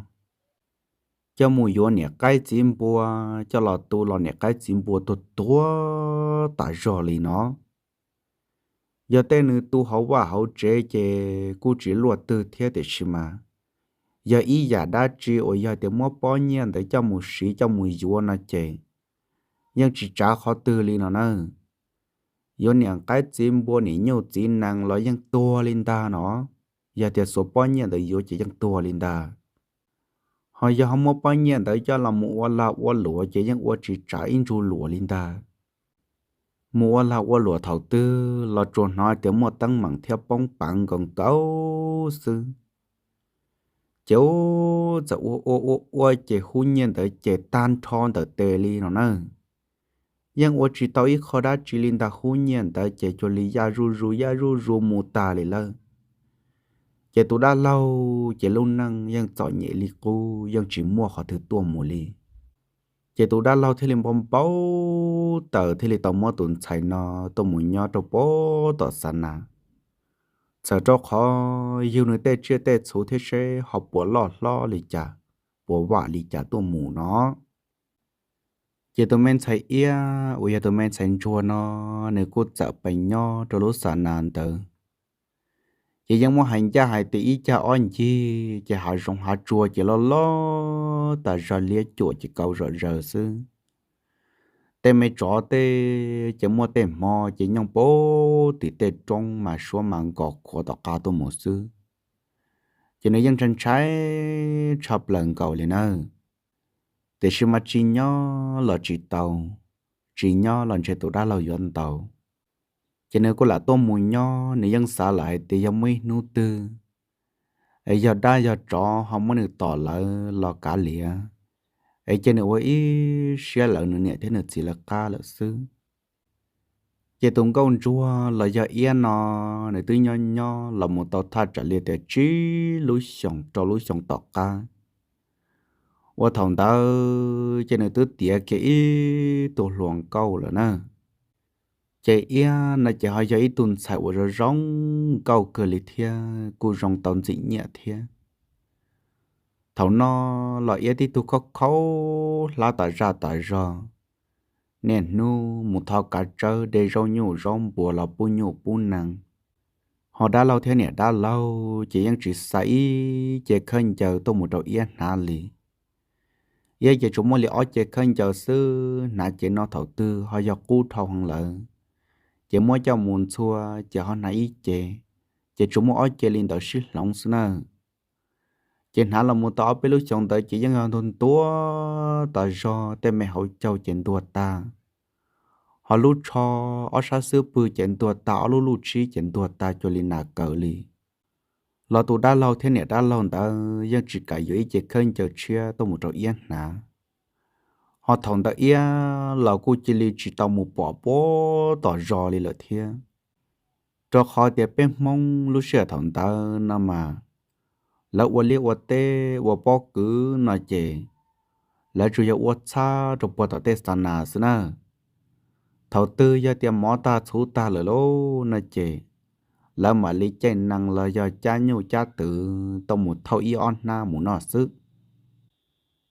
coj mus yuav niam qaib txiv npua, coj los tu los niam qaib txiv npua tuag tuag tas zog li no. Yog tej nws tu hauv vaj hauv tsev ces kuj tsis luaj twg thiab tiam sis mas Yog ib yam dab tsi uas yog tias muab pob nyiaj ntawd coj mus siv coj mus yuav no ces yeej tsis tsav qhov twg li no na. Yuav niam qaib txiv npua niam nyuj txiv nees los yeej tuag li ntag no. Yog tias xuas pob nyiaj ntawd yuav ces yeej tuag li ntag. Ho yog ho muab pob nyiaj ntawd coj los mus ua lag ua luam ces yeej ua tsis tsav ib ntsug luam li ntag. Mus ua lag ua luam thaum twg los tsuas hnov tias muaj teeb meem thiab poob peev nkaus nkaus xwb. Ces ub, txawm ua ua ua ua ces hub nyiaj ntawd ces tag nrho ntawm tes li no na. Yeej ua tsis tau ib qho dab tsi li ntag, hub nyiaj ntawd ces cuag li yaj zuj zus yaj zuj zus mus tag li lawm. Ces tus dab laug ces lub neej yeej txom nyem li qub, yeej tsis muaj qhov twg tuaj mus li. Ces tus dab laug thiaj li npau npau taws thiaj li tau muab tus ntxhais no tuaj mus nyob rau pem tom xa nas, txhawm rau qhov yug nws tej tsiaj tej txhu thiab seb ho puas loj hlob li cas, puas vam li cas tuaj mus no. Ces tus me ntxhais Iab uas yog tus me ntxhais ntsuag no, nws kuj txawm pes nyob rau lub xa nas ntawd. Ces yeej muaj hais ncaj hais tias ib cag ob ncig ces hav zoov hav tsuag ces loj loj tas zog, liab cuam ces kauv zom zaws xwb. Tej me tsov tej ces muaj tej hmo ces nyooj pem tim tej roob mas suab mas nkos khuav tom qab tuaj mus xwb. Ces nws yeej ntshai ntshai tshaj plaws nkaus li nawb. Tiam sis mas tsis nyob los tsis tau, tsis nyob los ntshe tus dab laug yuav ntaus. Ces nws kuj lam tuaj mus nyob, nws yeej xav lawm hais tias yog muaj ib hnub twg es yog dab yog tsov ho muab nws tom lawv los kav liam, es cia nws ua ib siab lawv nws niam thiab nws txiv lawv qab lawm xwb. Ces tus nkauj ntsuag los yog Iab no, nws twb nyob nyob los mus tau thaj tsam li tias tsib lub xyoos rau lub xyoo tom qab, uas thaum ntawd ces nws twb tiav kiag ib tug hluas nkauj lawm na. Ces Iab no ces ho yog ib tug ntxhais uas zoo zoo nkauj kawg li thiab kuj zoo tau ntxim nyiam thiab. Thaum no los Iab tib tug khaub khaub hlab tas zaj tas zog, niaj hnub mus thov kav tsawb de zaub nyuj zaub npua los pub nyuj pub nees. Ho dab laug thiab niam dab laug ces yeej tsis xa ib ce khaub ncaws tuaj mus rau Iab hnav li. Iab ces tsuas muaj li ob ce khaub ncaws xwb, hnav cev no thaum twg ho yog qub dhau heev lawm, ces muab coj mus ntxhua ces ho hnav ib ce, ces tsuas muaj ob ce li ntawd sib hloov xwb na. Ces hnav los mus tau ob peb lub xyoos ntawd ces yeej yog ntuag ntuag tas zog, tej me hauv caug ces ntuag tag, ho lub tsho, ob sab xub pwg ces ntuag tag, ob lub luj tshib ces ntuag tag cuag li nas kaws li. Los tus dab laug thiab niam dab laug ntawd yeej tsis kam yuav ib ce khaub ncaws tshiab tuaj mus rau Iab hnav. Ho thaum ntawd Iab los kuj cia li tsis tau mus pom puag tom zos li lawm thiab, rau qhov tias peb Hmoob lub sij hawm thaum ntawd no mas lawv ua liaj ua teb ua pob kws no ces lawv tsuas yog ua txhab rau puag tom tej xa nas xwb na. Thaum twg yog tias mov tag txhuv tag lawm lauj no ces lawv mam li caij nees los yog cab nyuj cab twm tuaj mus thauj ib ob hnab mus noj xwb.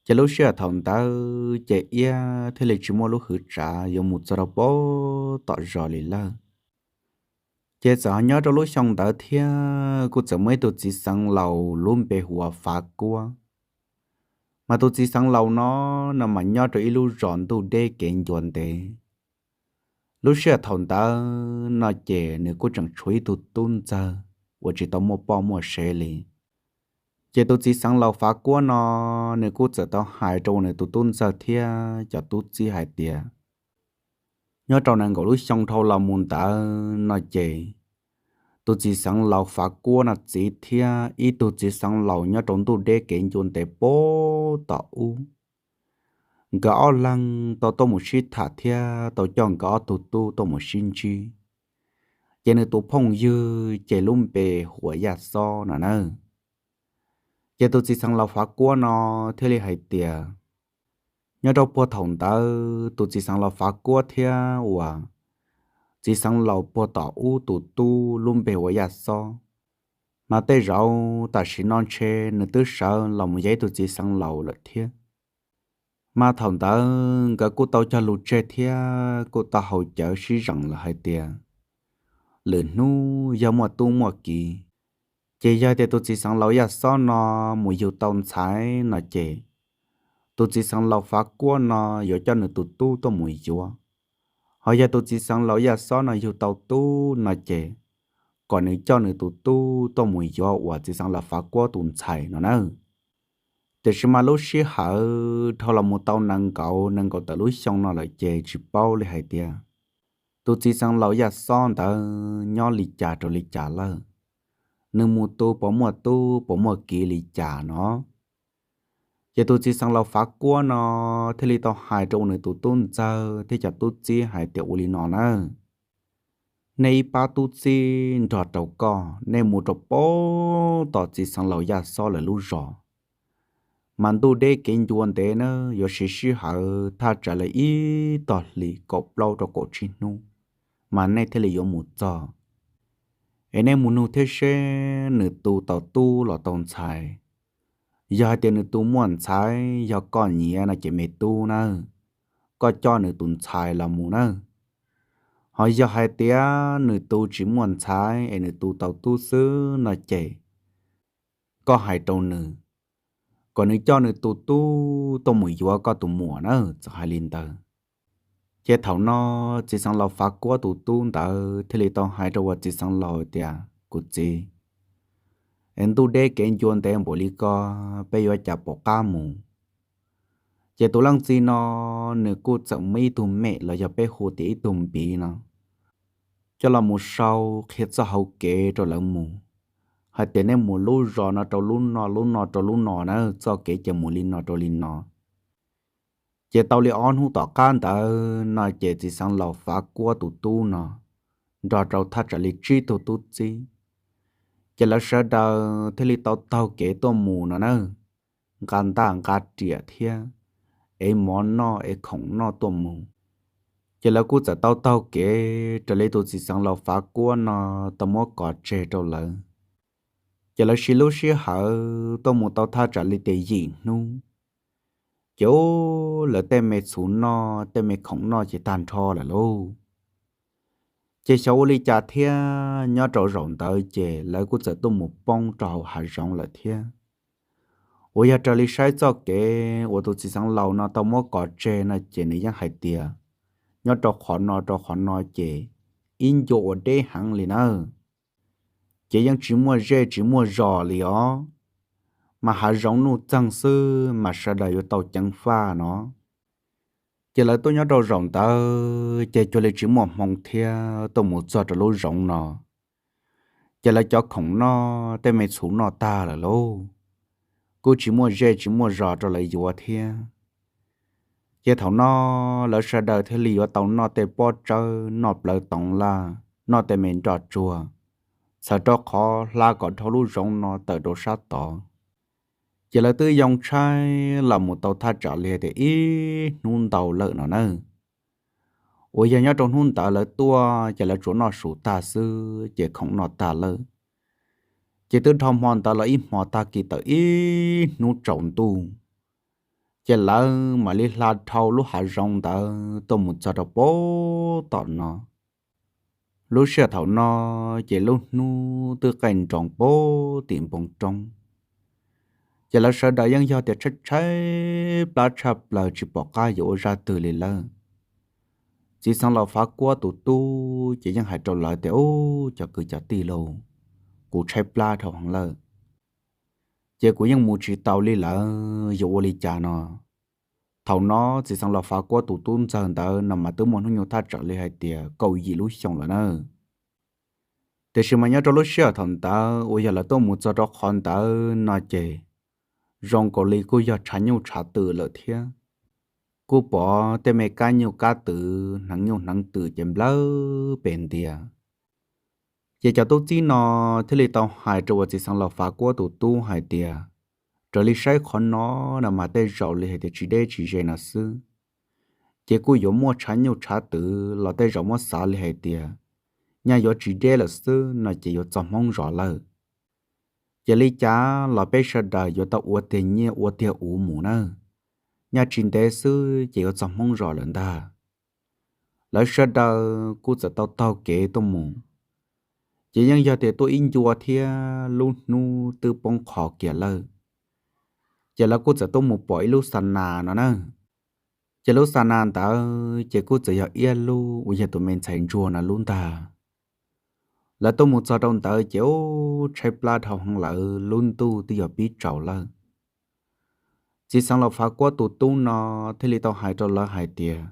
Ces lub sij hawm thaum ntawd ces Iab thiaj li tsis muaj lub hwv tsav yuav mus txog rau puag tom zos li lawm. Ces txawm ho nyob rau lub xyoo ntawd thiab kuj txawm muaj ib tug txiv xeev laus lub npe hu ua Fav Kuab. Mas tus txiv xeev laus no, no mas nyob rau ib lub zos ntuj deb kev ncua ntev. Lub sij hawm thaum ntawd no ces nws kuj tseem tshuav ib tug tub ntxawg uas tsis tau muaj poj muaj sev li. Ces tus txiv xeev laus Fav Kuab no, nws kuj txawm tau hais rau nws tus tub ntxawg thiab cov tub txib hais tias, nyob rau nees nkaum lub xyoo dhau los mus ntawd no ces tus txiv xeev laus Fav Kuab no txiv thiab ib tug txiv xeev laus nyob rau ntuj deb kev ncua ntev puag tom ub, nkawd ob leeg tau tuaj mus sib tham thiab tau coj nkawd ob tug tub tuaj mus sib ntsib. Ces nws tus phooj ywg ces lub npe hu ua Yaj Xob no na. Ces tus txiv xeev laus Fav Kuab no thiaj li hais tias, nyob rau puag thaum ntawd tus txiv xeev laus Fav Kuab thiab uas txiv xeev laus puag tom ub tus tub lub npe hu ua Yaj Xob, mas tej zaum tam sim no ntshe nws twb sawv los mus yog ib tug txiv xeev laus lawm thiab. Mas thaum ntawd nkawd kuj tau cog lus tseg thiab kuj tau haus cawv sib zeem lawm hais tias, lwm hnub yog muaj tub muaj kiv, Ces yog tias tus txiv xeev laus Yaj Xob no mus yug tau ntxhais no ces, tus txiv xeev laus Fav Kuab no yuav coj nws tus tub tuaj mus yuav. Ho yog tus txiv xeev laus Yaj Xob no yug tau tub no ces, kom nws coj nws tus tub tuaj mus yuav uas txiv xeev laus Fav Kuab tus ntxhais no na. Tiam sis mas lub sij hawm dhau los mus tau nees nkaum nees nkaum tawm lub xyoo no lawm ces tsis paub li hais tias tus txiv xeev laus Yaj Xob ntawd nyob li cas rau li cas lawm, nws mus tu puas muaj tub puas muaj kiv li cas no. Ces tus txiv xeev laus Fav Kuab no thiaj li tau hais rau nws tus tub ntxawg thiab cov tub txib hais tias ua li no na: Nej ib pab tub txib nrog rau koj, nej mus rau pem tom txiv xeev laus Yaj Xob lawv lub zos, mas ntuj deb kev ncua ntev na, yuav siv sij hawm thaj tsam li ib tog hlis kaum plaub rau kaum tsib hnub, mas nej thiaj li yuav mus txog. Es nej mus nug thiab seb nws tu tau tub los tau ntxhais. Yog hais tias nws tu muaj ntxhais, yog koj nyiam no ces me tub na, koj coj nws tus ntxhais los mus na. Ho yog hais tias nws tu tsis muaj ntxhais es nws tu tau tub xwb no ces, koj hais rau nws, kom nws coj nws tus tub tuaj mus yuav koj tus muam na. Txawm hais li ntawd, ces thaum no txiv xeev laus Fav Kuab tus tub ntawd thiaj li tau hais rau uas txiv xeev laus tias, Kuv txiv, es ntuj deb kev ncua ntev npaum li ko, peb yuav cas pom qab mus? Ces tus leej txiv no, nws kuj txawm muaj ib tug mem los yog peb hu tias ib tug npiv no, coj los mus sau qhia txoj hauv kev rau lawv mus, hais tias nej mus lub zos no rau lub no, lub no rau lub no na, txoj kev ces mus li no rau li no. Ces tau li ob hnub tom qab ntawd no ces txiv xeev laus Fav Kuab tus tub no, nrog rau thaj tsam li tsib tug tub txib, ces lawv sawv daws thiaj li tau taug kev tuaj mus no na, nqa ntaj nqa riam thiab, ev mov noj ev khoom noj tuaj mus. Ces lawv kuj txawm tau taug kev raws li tus txiv xeev laus Fav Kuab no tau muab kov tseg rau lawv. Ces lawv siv lub sij hawm tuaj mus tau thaj tsam li tias yim hnub, ces ub, lawv tej me txhuv noj tej me khoom noj ces tag nrho lawm lauj. Ces xyov ua li cas thiab nyob rau zaum ntawd ces lawv kuj txawm tuaj mus poob rau hauv hav zoov lawm thiab. Uas yog raws li saib txoj kev uas tus txiv xeev laus no tau muab kov tseg no ces nws yeej hais tias, nyob rau qhov no rau qhov no ces ib ncua uas deb heev li na, ces yeej tsis muaj zej tsis muaj zos li os, mas hav zoov nuj txeeg xwb mas sawv daws yuav tau ceev faj no. Ces lawv tuaj nyob rau zaum ntawd ces cuag li tsis muaj hmoo thiab tuaj mus txog rau lub zoov no, ces lawv cov khoom noj tej me txhuv noj tag lawm lauj, kuj tsis muaj zej tsis muaj zos rau lawv yuav thiab. Ces thaum no lawv sawv daws thiaj li yuav tau noj tej pob tsawb noj plawv toov laj noj tej me nroj tsuag, txhawm rau qhov hla kom dhau lub zoov no tawm rau sab tod. Ces lawv twb yoo tshaib los mus tau thaj tsam li tias ib hnub ntau lawm no na. Uas yog nyob rau hnub ntawd lawv tuaj ces lawv tsuas noj su tag xwb ces khoom noj tag lawm, ces twb dhau hmo ntawd los ib hmo tag kis tawm ib hnub tsaus ntuj, ces lawv mam li hla dhau lub hav zoov ntawd tuaj mus txog rau pem tom no. Lub sij hawm thaum no ces lub hnub twb qaij nroos pem tim npoo roob, ces lawv sawv daws yeej yog tias tshaib tshaib plab tshaj plaws tsis pom qab yuav ua zaj twg li lawm. Txiv xeev laus Fav Kuab tus tub ces yeej hais rau lawv tias, Ub, cov kwv cov tij lauj, kuv tshaib plab dhau heev lawm, ces kuv yeej mus tsis tau li lawm, yuav ua li cas no? Thaum no txiv xeev laus Fav Kuab tus tub ntxawg ntawd no mas twb muaj hnub nyoog thaj tsam li hais tias kaum yim lub xyoo lawm na. Tiam sis mas nyob rau lub sij hawm thaum ntawd uas yog lawv tuaj mus txog rau qhov ntawd no ces zoo nkaus li kuj yog tshav nyuj tshav twm lawm thiab. Kuj pom tej me kab nyuj kab twm hneev nyuj hneev twm ces nplawg pes ntiag. Ces cov tub txib no thiaj li tau hais rau uas txiv xeev laus Fav Kuab tus tub hais tias, Raws li saib qhov no no mas tej zaum li hais tias tsis deb tsis ze no xwb, ces kuj yuav muaj tshav nyuj tshav twm los tej zaum muab xav li hais tias nyaj yuav tsis deb lawm xwb no ces yuav txog Hmoob zos lawm. Ces li cas los peb sawv daws yuav tau ua tiag nyiaj ua tiag uv mus nawb. Nyaj tsis ntev xwb ces yuav txog Hmoob zos lawm ntag. Lawv sawv daws kuj txawm tau taug kev tuaj mus. Ces yeej yog tias tuaj ib ncua thiab lub hnub twb poob qho kiag lawm, ces lawv kuj txawm tuaj mus pom ib lub xa nas no na. Ces lub xa nas ntawd ces kuj txawm yog Iab lub uas yog tus me ntxhais ntsuag no lub ntag. Lawv tuaj mus txog rau ntawd ces ub tshaib plab dhau heev lawm, lub ntuj twb yuav pib tsaus lawm. Txiv xeev Laus Fav Kuab tus tub no thiaj li tau hais rau lawv hais tias,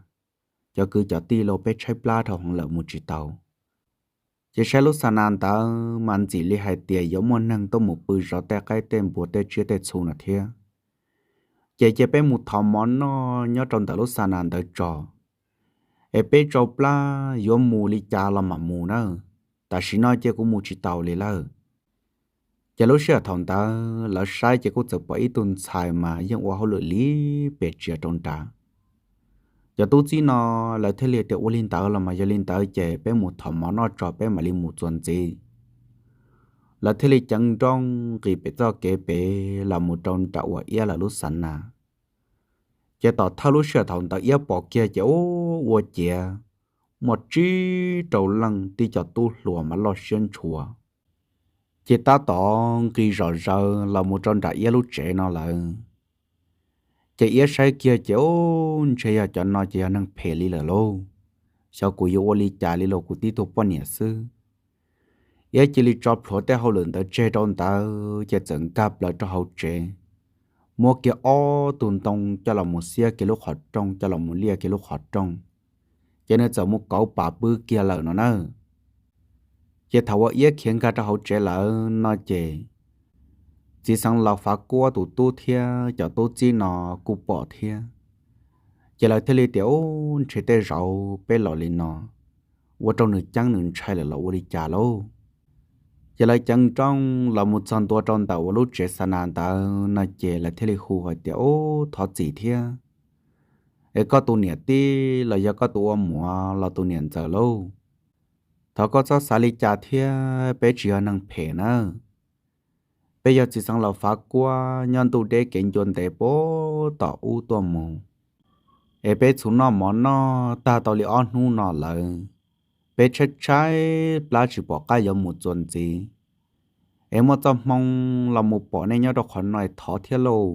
cov kwv cov tij los, peb tshaib plab dhau heev lawm mus tsis tau. Ces saib lub xa nas ntawd mas ntxim li hais tias yuav muaj neeg tuaj mus pw zov tej qaib tej npua tej tsiab tej txhu no thiab. Ces cia peb mus thov mov noj nyob rau ntawm lub xa nas ntawd tso, es peb tsau plab yuav mus li cas los mam mus na, tam sim no ces kuv mus tsis taus li lawm. Ces lub sij hawm thaum ntawd lawv saib ces kuj txawm pom ib tug ntxhais mas yeej ua hauj lwm li pem tsiav rau nrad. Cov tub txib no lawv thiaj li tias, ua li ntawd los mas yog li ntawd ces peb mus thov mov noj tso peb mam li mus txuas ntxiv. Lawv thiaj li ceev nrooj nqis pem txoj kev pem los mus rau nram uas Iab lawv lub xa nas. Ces tom thawj lub sij hawm thaum ntawd Iab pom kiag ces ub ua ciav muaj tsib rau leej tib co tub hluas mas loj siab ntshua, ces tab tom nqis zom zaws los mus rau nram Iab lub tsev no lawm. Ces Iab saib kiag ces ub ntshe yog cov no ces yog neeg phem li lawm lauj. Xyov kuv yuav ua li cas li los, kuv tib tug poj niam xwb. Iab cia li tso plhuav tej hauj lwm ntawd tseg rau ntawd ces txawm nkag plaws rau hauv tsev, muab kiag ob tug ntoo coj los mus xiab kiag lub qhov rooj, coj los mus liaj kiag lub qhov rooj, ces nws txawm mus kauv pam pw kiag lawm no na. Ces thaum uas Iab khiav nkag rau hauv tsev lawm no ces txiv xeev Laus Fav Kuab tus tub thiab cov tub txib no kuj pom thiab. Ces lawv thiaj li tias, ub ntshe tej zaum peb los li no ua rau nws ceeb nws ntshai lawm los ua li cas lauj. Ces lawv ceev nrooj los mus txog ntua rau ntawm uas lub tsev xa nas ntawd no ces lawv thiaj li hu hais tias, ub thov txim thiab, es koj tus niam tij los yog koj tus ua muam los tus niam ntxawm lauj, thov koj txhob xav li cas thiab, peb tsis yog neeg phem nawb. Peb yog txiv xeev Laus Fav Kuab nyob ntuj deb kev ncua ntev puag tom ub tuaj mus, es peb txhuv noj mov noj tag tau li ob hnub no lawm, peb tshaib tshaib plab tsis pom qab yuav mus txuas ntxiv. Es muaj txoj hmoo los mus pom nej nyob rau qhov no es thov thiab lauj,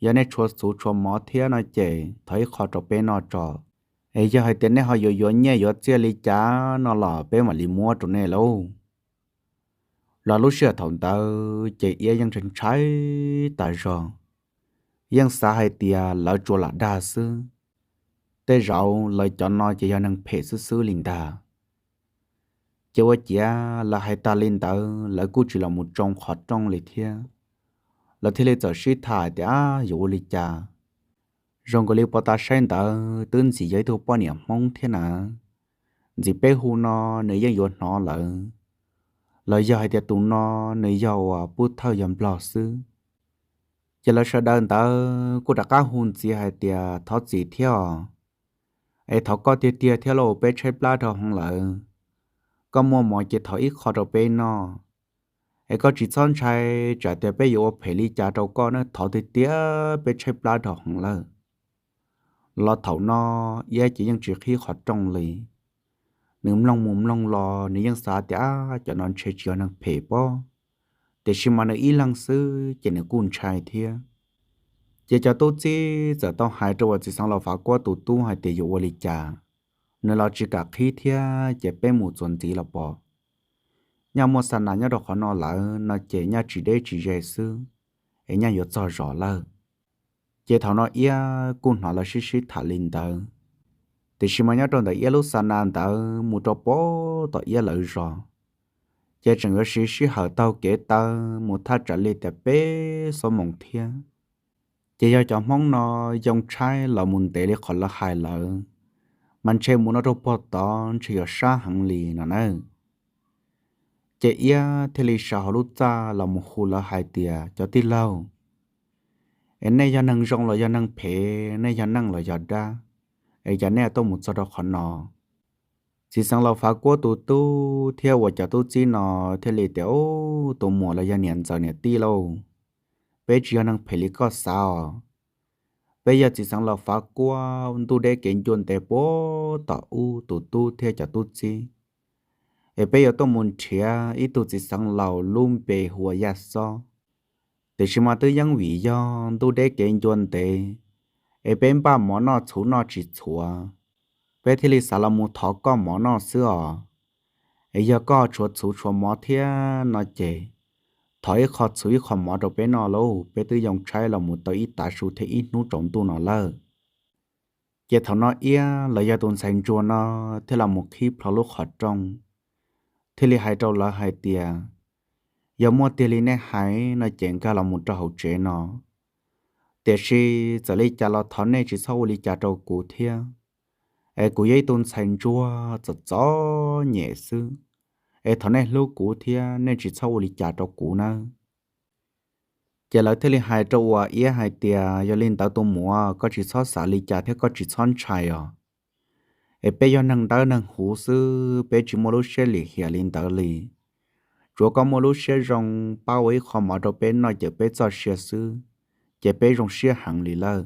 yog nej tshuav txhuv tshuav mov thiab no ces thov ib qho rau peb noj tso. Es yog hais tias nej ho yuav yuav nyiaj yuav txiaj li cas no los peb mam li muab rau nej lauj. Los lub sij hawm thaum ntawd ces Iab yeej ntshai ntshai tas zog, yeej xav hais tias lawv tsuas lam dag xwb, tej zaum lawv cov no ces yog neeg phem xwb xwb li ntag. Ces ua ciav lawv hais tas li ntawd lawv kuj tsis los mus tsoo qhov rooj li thiab. Lawv thiaj li txawm sib tham tias, ab yuav ua li cas, zoo nkaus li pov tas saib ntawd twb ntxim yog ib tug poj niam Hmoob thiab na, ntxim peb hu no nws yeej yuav hnov lawm, los yog hais tias tus no nws yog uas pub thawj yog Nplog xwb. Ces lawv sawv daws ntawd kuj rov qab hu ntxiv hais tias, thov txim thiab os, es thov koj tiag tiag thiab lauj, peb tshaib plab dhau heev lawm, koj muaj mov ces thov ib qho rau peb noj, es koj tsis txhob ntshai tsam tias peb yuav ua phem li cas rau koj na, thov tiag tiag peb tshaib plab dhau heev lawm. Los thaum no Iab ces yeej tsis qhib qhov rooj li. Nws mloog mus mloog los nws yeej xav tias, ab cov no ntshe tsis yog neeg phem pob, tiam sis mas nws ib leeg xwb ces nws kuj ntshai thiab. Ces cov tub txib txawm tau hais rau uas txiv xeev Laus Fav Kuab tus tub hais tias yuav ua li cas, nws los tsis kam qhib thiab ces peb mus txuas ntxiv los pom. Nyaj muaj xa nas nyob rau qhov no lawm no ces nyaj tsis deb tsis ze xwb, es nyaj yuav txog zos lawm. Ces thaum no Iab kuj hnov lawv sib sib tham li ntawd, tiam sis mas nyob rau ntawm Iab lub xa nas ntawd mus rau pem tom Iab lawv zos, ces tseem yuav siv sij hawm taug kev taw mus thaj tsam li tias peb xuab moos thiab. Ces yog cov Hmoob no yoo tshaib los mus ntev li qhov lawv hais lawm, mas ntshe mus no rau pem tod ntshe yuav sab heev li no na. Ces Iab thiaj li sawv hauv lub txaj los mus hu lawv hais tias, cov tij laug, es nej yog neeg zoo los yog neeg phem, nej yog neej los yog dab, es cas nej tuaj mus txog rau qhov no? Txiv xeev Laus Fav Kuab tus tub thiab uas cov tub txib no thiaj li tias, ub, tus muam los yog niam ntxawm niam tij lauj, peb tsis yog neeg phem li koj xav os. Peb yog txiv xeev Laus Fav Kuab ntuj deb kev ncua ntev pem tom ub tus tub thiab cov tub txib. es peb yuav tuaj mus nrhiav ib tug txiv xeev laus lub npe hu ua Yaj Xob. Tiam sis mas twb yeej vim yog ntuj deb kev ncua ntev, es peb npaj mov noj txhuv noj tsis txhua, peb thiaj li xav los mus thov koj mov noj xwb os. Es yog koj tshuav txhuv tshuav mov thiab no ces, thov ib qho txhuv ib qho mov rau peb noj lauj, peb twb yoo tshaib los mus tau ib tav su thiab ib hnub tsaus ntuj no lawm. Ces thaum no Iab los yog tus ntxhais ntsuag no thiaj los mus qhib plho lub qhov rooj, thiaj li hais rau lawv hais tias, yog muaj tiag li nej hais no ces nkag los mus rau hauv tsev no. Tiam sis txawm li cas los thov nej tsis txhob ua li cas rau kuv thiab. Es kuv yog ib tug ntxhais ntsuag txom txom nyem xwb, es thov nej hlub kuv thiab nej tsis txhob ua li cas rau kuv nawb. Ces lawv thiaj li hais rau uas Iab hais tias, yog li ntawd tus muam, koj tsis txhob xav li cas thiab koj tsis txhob ntshai os. Es peb yog neeg dawb neeg huv xwb, peb tsis muaj lub siab lim hiam li ntawd li. Tsuav koj muaj lub siab zoo pab ua ib qho mov rau peb noj cawm peb txoj sia xwb, ces peb zoo siab heev li lawm.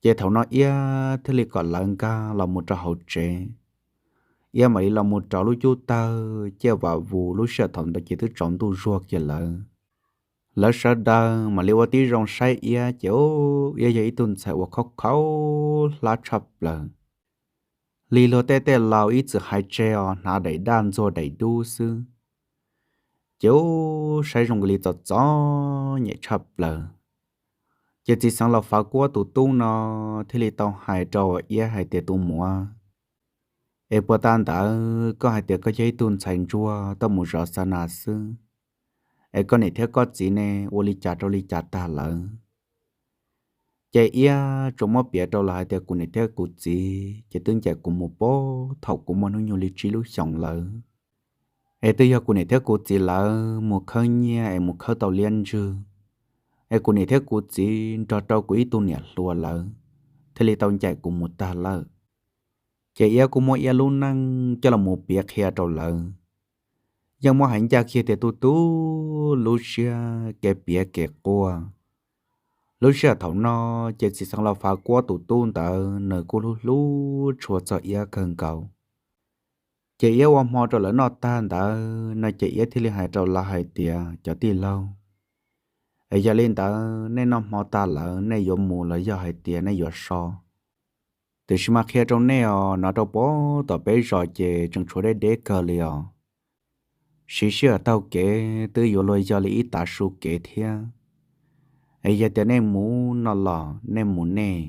Ces thaum no Iab thiaj li kom lawv nkag los mus rau hauv tsev. Iab mam li los mus rauv lub cub tawg ciaj vam vus, lub sij hawm thaum ntawd ces twb tsaus ntuj zuag kiag lawm. Lawv sawv daws mam li ua tib zoo saib Iab ces ub, Iab yog ib tug ntxhais uas khaub khaub hlab tshaj plaws. Lig luag tej tej laus ib txwm hais tseg os, hnav daim daj ntxuag daim dub xwb. Ces ub, saib zoo li txom txom nyem tshaj plaws. Ces txiv xeev laus Fav Kuab tus tub no thiaj li tau hais rau Iab hais tias, tus muam, es puas tas ntawd koj hais tias koj yog ib tug ntxhais ntsuag tuaj mus zov xa nas xwb, es koj niam thiab koj txiv ne ua li cas rau li cas tag lawm? Ces Iab tsuas muab piav rau lawv hais tias, kuv niam thiab kuv txiv ces twb ncaim kuv mus puag thaum kuv muaj hnub nyoog li tsib lub xyoos lawm. Es twb yog kuv niam thiab kuv txiv lawv mus khawb nyiaj es mus khawb tau liab ntswg, es kuv niam thiab kuv txiv nrog rau kuv ib tug niam hluas lawv thiaj li tau ncaim kuv mus tag lawm. Ces Iab kuj muab Iab lub neej coj los mus piav qhia rau lawv. Yeej muab hais ncaj kiag tias tu tu lub siab kev piav kev quaj. Lub sij hawm thaum no ces txiv xeev laus Fav Kuab tus tub ntawd nws kuj hlub hlub tshua txog Iab kawg nkaus. Ces Iab ua hmo rau lawv noj tag ntawd no ces Iab thiaj li hais rau lawv hais tias, cov tij laug, es yog li ntawd nej noj hmo tag lawm nej yuav mus los yog hais tias nej yuav so? Tiam sis mas qhia rau nej os, no rau puag tom peb zos ces tseem tshuav deb deb kawg li os. Siv sij hawm taug kev twb yuav luag yog li ib tav su kev thiab. Es yog tias nej mus no los nej mus nej,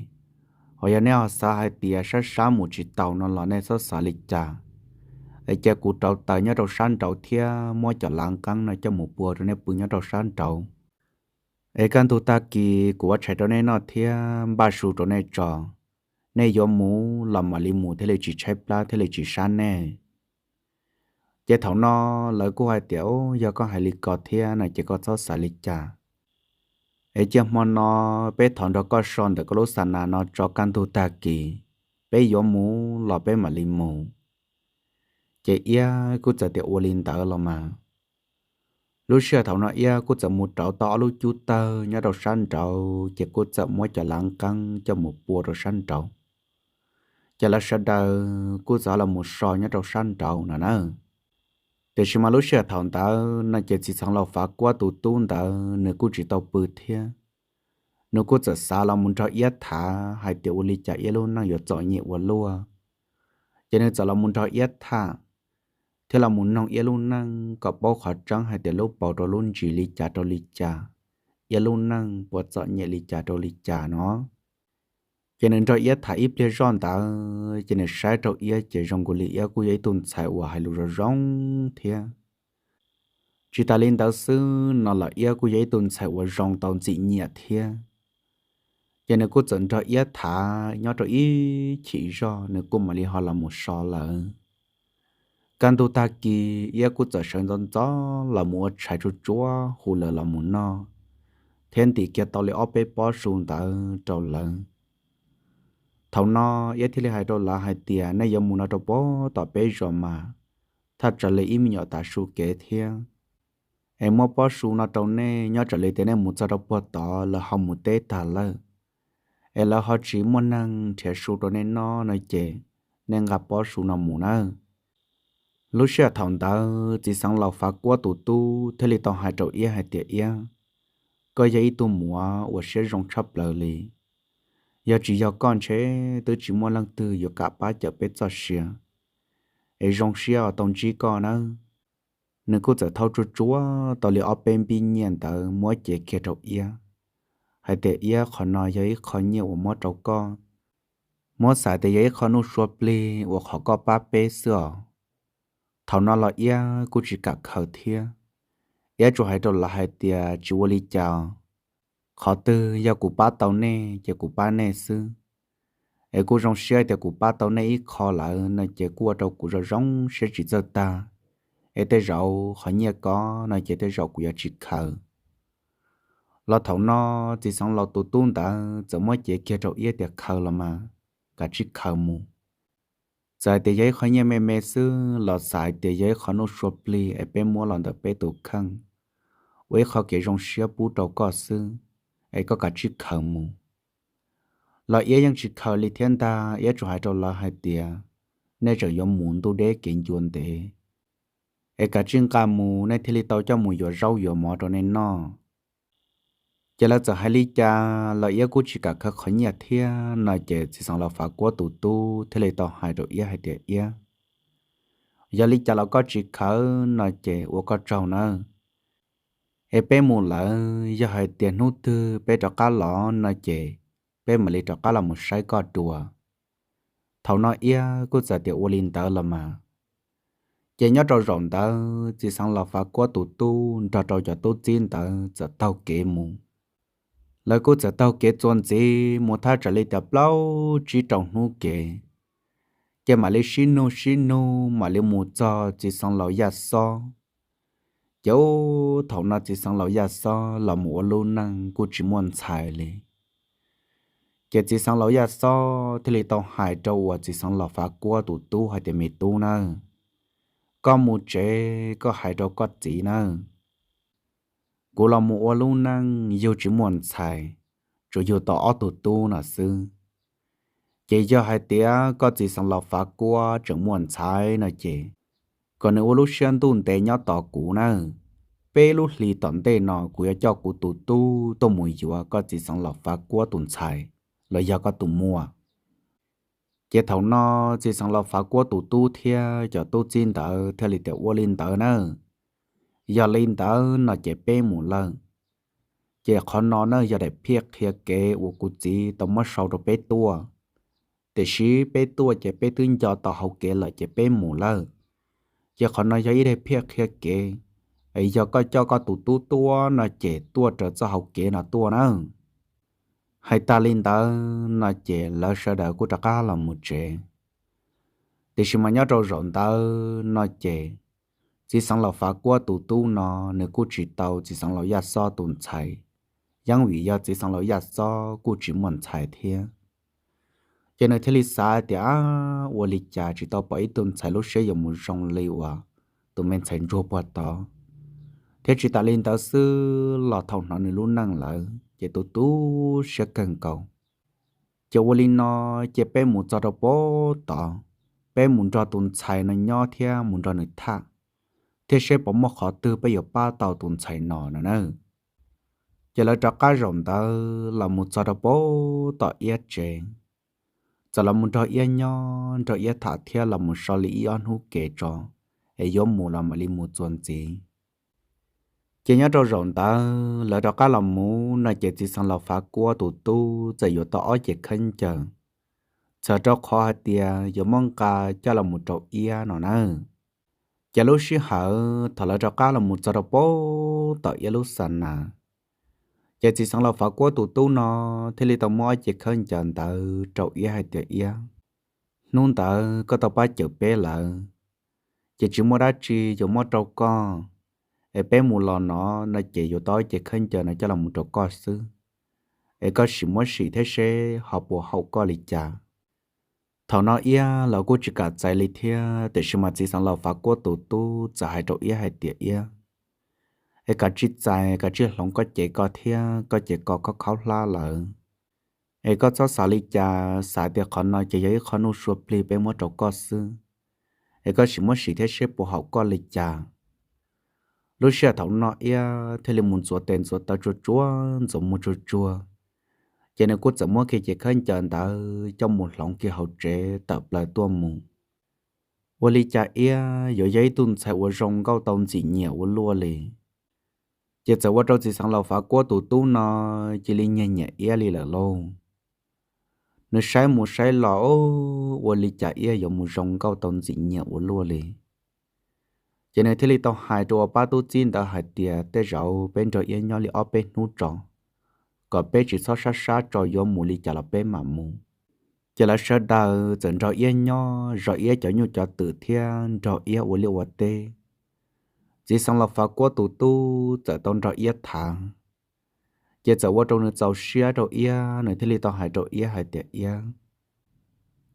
ho yog nej ho xav hais tias sab sab mus tsis tau no los nej txhob xav li cas. Es cia kuv rauv taws nyob rau sab nraud thiab muab cov lav nqeeb no coj mus pua rau nej pw nyob rau sab nraud. Es kaj ntug tag kis kuv ua tshais rau nej noj thiab npaj su rau nej tso. Nej yuav mus los mam li mus thiaj li tsis tshaib plab thiaj li tsis sab nej. Ces thaum no lawv kuj hais tias, yog koj hais li ko thiab no ces koj txhob xav li cas. Es cia hmo no peb thov nrog koj so ntawm koj lub xa nas no tso, kaj ntug tag kis peb yuav mus los peb mam li mus. Ces Iab kuj txawm tias ua li ntawd los mas. Lub sij hawm thaum no Iab kuj txawm mus rauv tau ob lub cub tawg nyob rau sab nraud ces kuj txawm muab cov lav nqeeb coj mus pua rau sab nraud. Ces lawv sawv daws kuj txawm los mus so nyob rau sab nraud no na. Tiam sis mas lub sij hawm thaum ntawd no ces txiv xeev laus Fav Kuab tus tub ntawd nws kuj tsis tau pw thiab. Nws kuj txawm xav los mus nrog Iab tham hais tias ua li cas Iab lub neej yuav txom nyem ua luaj. Ces nws txawm los mus nrog Iab tham, thiab los mus noog Iab lub neej kom paub qhov tseeb hais tias lub paus rau lub ntsis li cas rau li cas, Iab lub neej puas txom nyem li cas rau li cas no. Ces nws nrog Iab tham ib pliag zoj ntawd ces nws saib rau Iab ces zoo nkaus li Iab kuj yog ib tug ntxhais uas hais lus zoo zoo thiab. Tsis tas li ntawd xwb no los Iab kuj yog ib tug ntxhais uas zoo tau ntxim nyiam thiab. Ces nws kuj txawm nrog Iab tham nyob rau ib chim zog nws kuj mam li ho los mus so lawm. Kaj ntug tag kis Iab kuj txawm sawv ntxov ntxov los mus ua tshais tsuag tsuag hu lawv los mus noj, thiab ntim kiag tau li ob peb pob su ntawd rau lawv. Thaum no Iab thiaj li hais rau lawv hais tias nej yuav mus no rau puag tom peb zos mas, thaj tsam li ib me nyuam tav su kev thiab. Es muab pob su no rau nej, nyob tsam li tias nej mus txog rau puag tod lawv ho mus teb tag lawm, es lawv ho tsis muaj neeg nrhiav su rau nej noj no ces nej nqa pob su no mus nawb. Lub sij hawm thaum ntawd txiv xeev laus Fav Kuab tus tub thiaj li tau hais rau Iab hais tias, Iab, koj yog ib tug muam uas siab zoo tshaj plaws li. Yog tsis yog koj ntshe twb tsis muaj leej twg yuav kam pab cawm peb txoj sia. Es zoo siab uas tau ntsib koj nawb. Nws kuj txawm thauj tsuag tsuag tau li ob peb npib nyiaj ntawd muab cev kiag rau Iab, hais tias, Iab, qhov no yog ib qho nyiaj uas muab rau koj, muab xav tias yog ib qho nuj sua plig uas qhov koj pab peb xwb os. Thaum no los Iab kuj tsis kam khaws thiab. Iab tsuas hais rau lawv hais tias, Tsis ua li cas, qhov twg yog kuv pab tau nej ces kuv pab nej xwb. Es kuj zoo siab tias kuv pab tau nej ib qho lawm no ces kuj ua rau kuv zoo zoo siab tsis txawj tag. Es tej zaum qhov nyiaj ko no ces tej zaum kuv yuav tsis khaws. Los thaum no txiv xeev laus tus tub ntawd txawm muab cev kiag rau Iab tias, Khaws los mas, kav tsij khaws mus. Txawm hais tias yog ib qho nyiaj me me xwb los xav hais tias yog ib qho nuj sua plig es peb muab los ntawm peb tus kheej, ua ib qho kev zoo siab pub rau koj xwb, es koj kav tsij khaws mus. Los Iab yeej tsis khaws li thiab ntag. Iab tsuas hais rau lawv hais tias, Nej tseem yuav mus ntuj deb kev ncua ntev, es kav tsij nqa mus, nej thiaj li tau coj mus yuav zaub yuav mov rau nej noj. Ces lawv txawm hais li cas los Iab kuj tsis kam khaws qhov nyiaj thiab no ces txiv xeev laus Fav Kuab tus tub thiaj li tau hais rau Iab hais tias, Iab, yog li cas los koj tsis khaws no ces ua koj tsaug nawb. Es peb mus lawm, yog hais tias hnub twg peb rov qab los no ces peb mam li rov qab los mus saib koj dua. Thaum no Iab kuj txawm tias, Ua li ntawd los mas. Ces nyob rau zaum ntawd txiv xeev laus Fav Kuab tus tub nrog rau cov tub txib ntawd txawm taug kev mus. Lawv kuj txawm taug kev txuas ntxiv mus thaj tsam li tias plaub tsib rau hnub kev, ces mam li sib nug sib nug mam li mus txog txiv xeev laus Yaj Xob. Ces ub, thaum no txiv xeev laus Yaj Xob los mus ua lub neej kuj tsis muaj ntxhais li. Ces txiv xeev laus Yaj Xob thiaj li tau hais rau uas txiv xeev laus Fav Kuab tus tub hais tias, Me tub nawb, koj mus tsev koj hais rau koj txiv nawb, kuv los mus ua lub neej yug tsis muaj ntxhais, tsuas yug tau ob tug tub no xwb. Ces yog hais tias koj txiv xeev laus Fav Kuab tseem muaj ntxhais no ces kom nws ua lub siab ntuj ntev nyob tos kuv nawb. Peb lub hlis tom ntej no kuv yuav coj kuv tus tub tuaj mus yuav koj txiv xeev laus Fav Kuab tus ntxhais los yog koj tus muam. Ces thaum no txiv xeev laus Fav Kuab tus tub thiab cov tub txib ntawd thiaj li tias, Ua li ntawd nawb, yog li ntawd no ces peb mus lawm. Ces qhov no na yog daim phiaj qhia kev uas kuv txiv tau muab sau rau peb tuaj. Tiam sis peb tuaj ces peb twb nco tau hauv kev lawm ces peb mus lawm. Ces qhov no yog ib daim phiaj qhia kev, es yog koj coj koj tus tub tuaj no ces tuaj raws txoj hauv kev no tuaj nawb. Hais tas li ntawd no ces lawv sawv daws kuj rov qab los mus tsev. Tiam sis mas nyob rau zaum ntawd no ces txiv xeev laus Fav Kuab tus tub no nws kuj tsis tau txiv xeev laus Yaj Xob tus ntxhais, yeej vim yog txiv xeev laus Yaj Xob kuj tsis muaj ntxhais thiab. Ces nws thiaj li xav tias, Ab, ua li cas tsis tau pom ib tug ntxhais lub siab yuav mus zoo li uas tus me ntxhais ntsuag puag tod. Thiab tsis tas li ntawd xwb los thaum hnov nws lub neej lawm ces tu tu siab kawg nkaus. Ces ua li no, ces peb mus txog rau puag tod, peb mus nrog tus ntxhais no nyob thiab mus nrog nws tham, thiab seb puas muaj qhov twg peb yuav pab tau tus ntxhais no no na. Ces lawv rov qab zaum ntawd los mus txog rau puag tom Iab tsev, txawm los mus nrog Iab nyob nrog Iab tham thiab los mus so li ib ob hnub kev tso, es yuav mus los mam li mus txuas ntxiv. Ces nyob rau zaum ntawd lawv rov qab los mus no ces txiv xeev laus Fav Kuab tus tub txawm yuav tau ob cev khaub ncaws, txhawm rau qhov hais tias yuav muab nqa coj los mus rau Iab no na. Ces lub sij hawm thaum lawv rov qab los mus txog rau puag tom Iab lub xa nas, ces txiv xeev laus Fav Kuab tus tub no thiaj li tau muab ob cev khaub ncaws ntawd rau Iab hais tias, Iab, hnub ntawd koj tau pab cawm peb lawm, ces tsis muaj dab tsi yuav muab rau koj, es peb mus los no no ces yuav tau ob cev khaub ncaws no coj los mus rau koj xwb, es koj sim muab sim thiab seb ho puas haum koj li cas. Thaum no Iab los kuj tsis kam txais li thiab, tiam sis mas txiv xeev laus Fav Kuab tus tub txawm hais rau Iab hais tias, Iab, es kav tsij txais, kav tsij hloov koj cev ko thiab, koj cev ko khaub khaub hlab lawm, es koj txhob xav li cas, xav tias qhov no ces yog ib qho nuj sua plig peb muab rau koj xwb, es koj sim muab sim thiab seb puas haum koj li cas. Lub sij hawm thaum no Iab thiaj li mus ntxuav tes ntxuav taw tsuag tsuag ntxuav muag tsuag tsuag, ces nws kuj txawm muab kiag cev khaub ncaws ntawd coj mus hloov kiag hauv tsev tawm plaws tuaj mus. Ua li cas Iab yuav yog ib tug ntxhais uas zoo nkauj tau ntxim nyiam ua luaj li. Ces txawm ua rau txiv xeev laus Fav Kuab tus tub no cia li nyiag nyiam Iab li lawm lauj. Nws saib mus saib los, ua li cas Iab yuav mus zoo nkauj tau ntxim nyiam ua luaj li. Ces nws thiaj li tau hais rau ua pab tub txib ntawd hais tias, tej zaum peb nrog Iab nyob li ob peb hnub tso, kom peb tsis txhob sab sab tso, yuav mus li cas los peb mam mus. Ces lawv sawv daws txawm nrog Iab nyob, zov Iab cov nyuj cov twm thiab nrog Iab ua liaj ua teb. Txiv xeev laus Fav Kuab tus tub txawm tau nrog Iab tham, ces txawm ua rau nws txaus siab rau Iab, nws thiaj li tau hais rau Iab hais tias, Iab,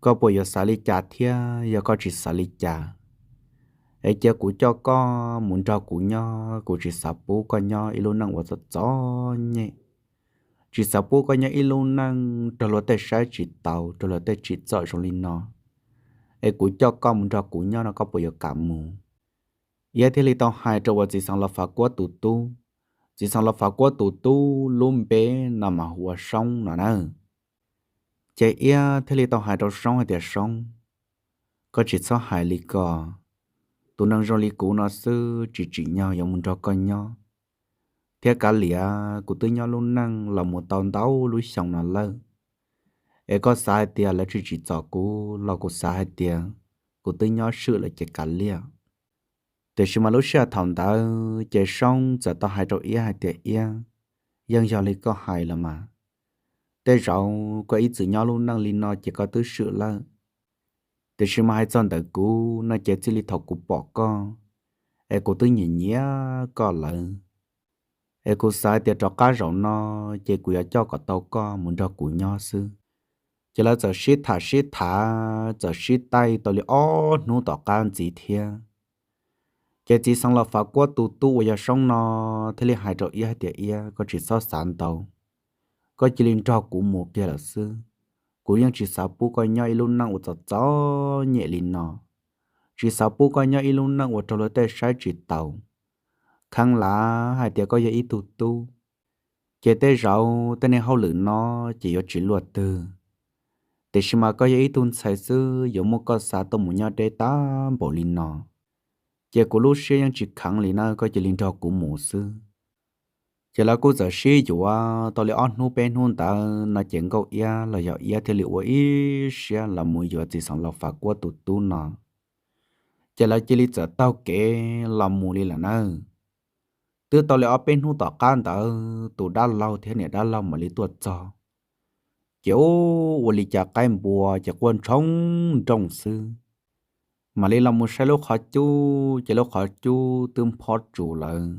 koj puas yuav xav li cas thiab? Yog koj tsis xav li cas, es cia kuv coj koj mus nrog kuv nyob, kuv tsis xav pub koj nyob ib lub neej uas txom txom nyem, tsis xav pub koj nyob ib lub neej raug luag tej saib tsis taus, raug luag tej tsim txom zoo li no, es kuv coj koj mus nrog kuv nyob no koj puas yuav kam mus? Iab thiaj li tau hais rau uas txiv xeev laus Fav Kuab tus tub. Txiv xeev laus Fav Kuab tus tub lub npe no mas hu ua Soob no na. Ces Iab thiaj li tau hais rau Soob hais tias, Soob, koj tsis txhob hais li ko. Tus neeg zoo li kuv no xwb tsis tsim nyog yuav mus nrog koj nyob, thiab kav liam, kuv twb nyob lub neej los mus tau ntau lub xyoo no lawm, es koj xav hais tias lawv tsis tsim txom kuv los kuv xav hais tias kuv twb nyob swm lawm ces kav liam. Tiam sis mas lub sij hawm thaum ntawd ces Soob txawm tau hais rau Iab hais tias, Iab, yeej yog li koj hais los mas, tej zaum koj ib txwm nyob lub neej li no ces koj twb swm lawm. Tiam sis mas hais txog ntawm kuv no ces txij li thaum kuv pom koj, es kuv twb nyiam nyiam koj lawm. Es kuv xav hais tias rov qab zaum no ces kuv yuav coj kom tau koj mus nrog kuv nyob xwb. Ces lawv txawm sib tham sib tham, txawm sib taij tau li ob hnub tom qab ntxiv thiab. Ces txiv xeev laus Fav Kuab tus tub uas yog Soob no thiaj li hais rau Iab hais tias, Iab, koj tsis txhob xav ntau, koj cia li nrog kuv mus kiag lawm xwb. Kuv yeej tsis xav pub koj nyob ib lub neej uas txom txom nyem li no, tsis xav pub koj nyob ib lub neej uas raug luag tej saib tsis taus. Kheev lav hais tias koj yog ib tug tub, ces tej zaum tej niag hauj lwm no ces yuav tsis luaj twg. Tiam sis mas koj yog ib tug ntxhais xwb, yuav muab koj xa tuaj mus nyob deb tag npaum li no, ces kuv lub siab yeej tsis kheev li na, koj cia li nrog kuv mus xwb. Ces lawv kuj txawm sib yuav tau li ob hnub peb hnub ntawd no ces Nkauj Iab los yog Iab thiaj li ua ib siab los mus yuav txiv xeev laus Fav Kuab tus tub no. Ces lawv cia li txawm taug kev los mus li lawm nawb. Twb tau li ob peb hnub tom qab ntawd tus dab laug thiab niam dab laug mam li tuaj txog. Ces ua li cas qaib npua ces quaj ntshoo nrooj xwb. Mam li los mus saib lub qhov cub ces lub qhov cub twb nphob tsus lawm.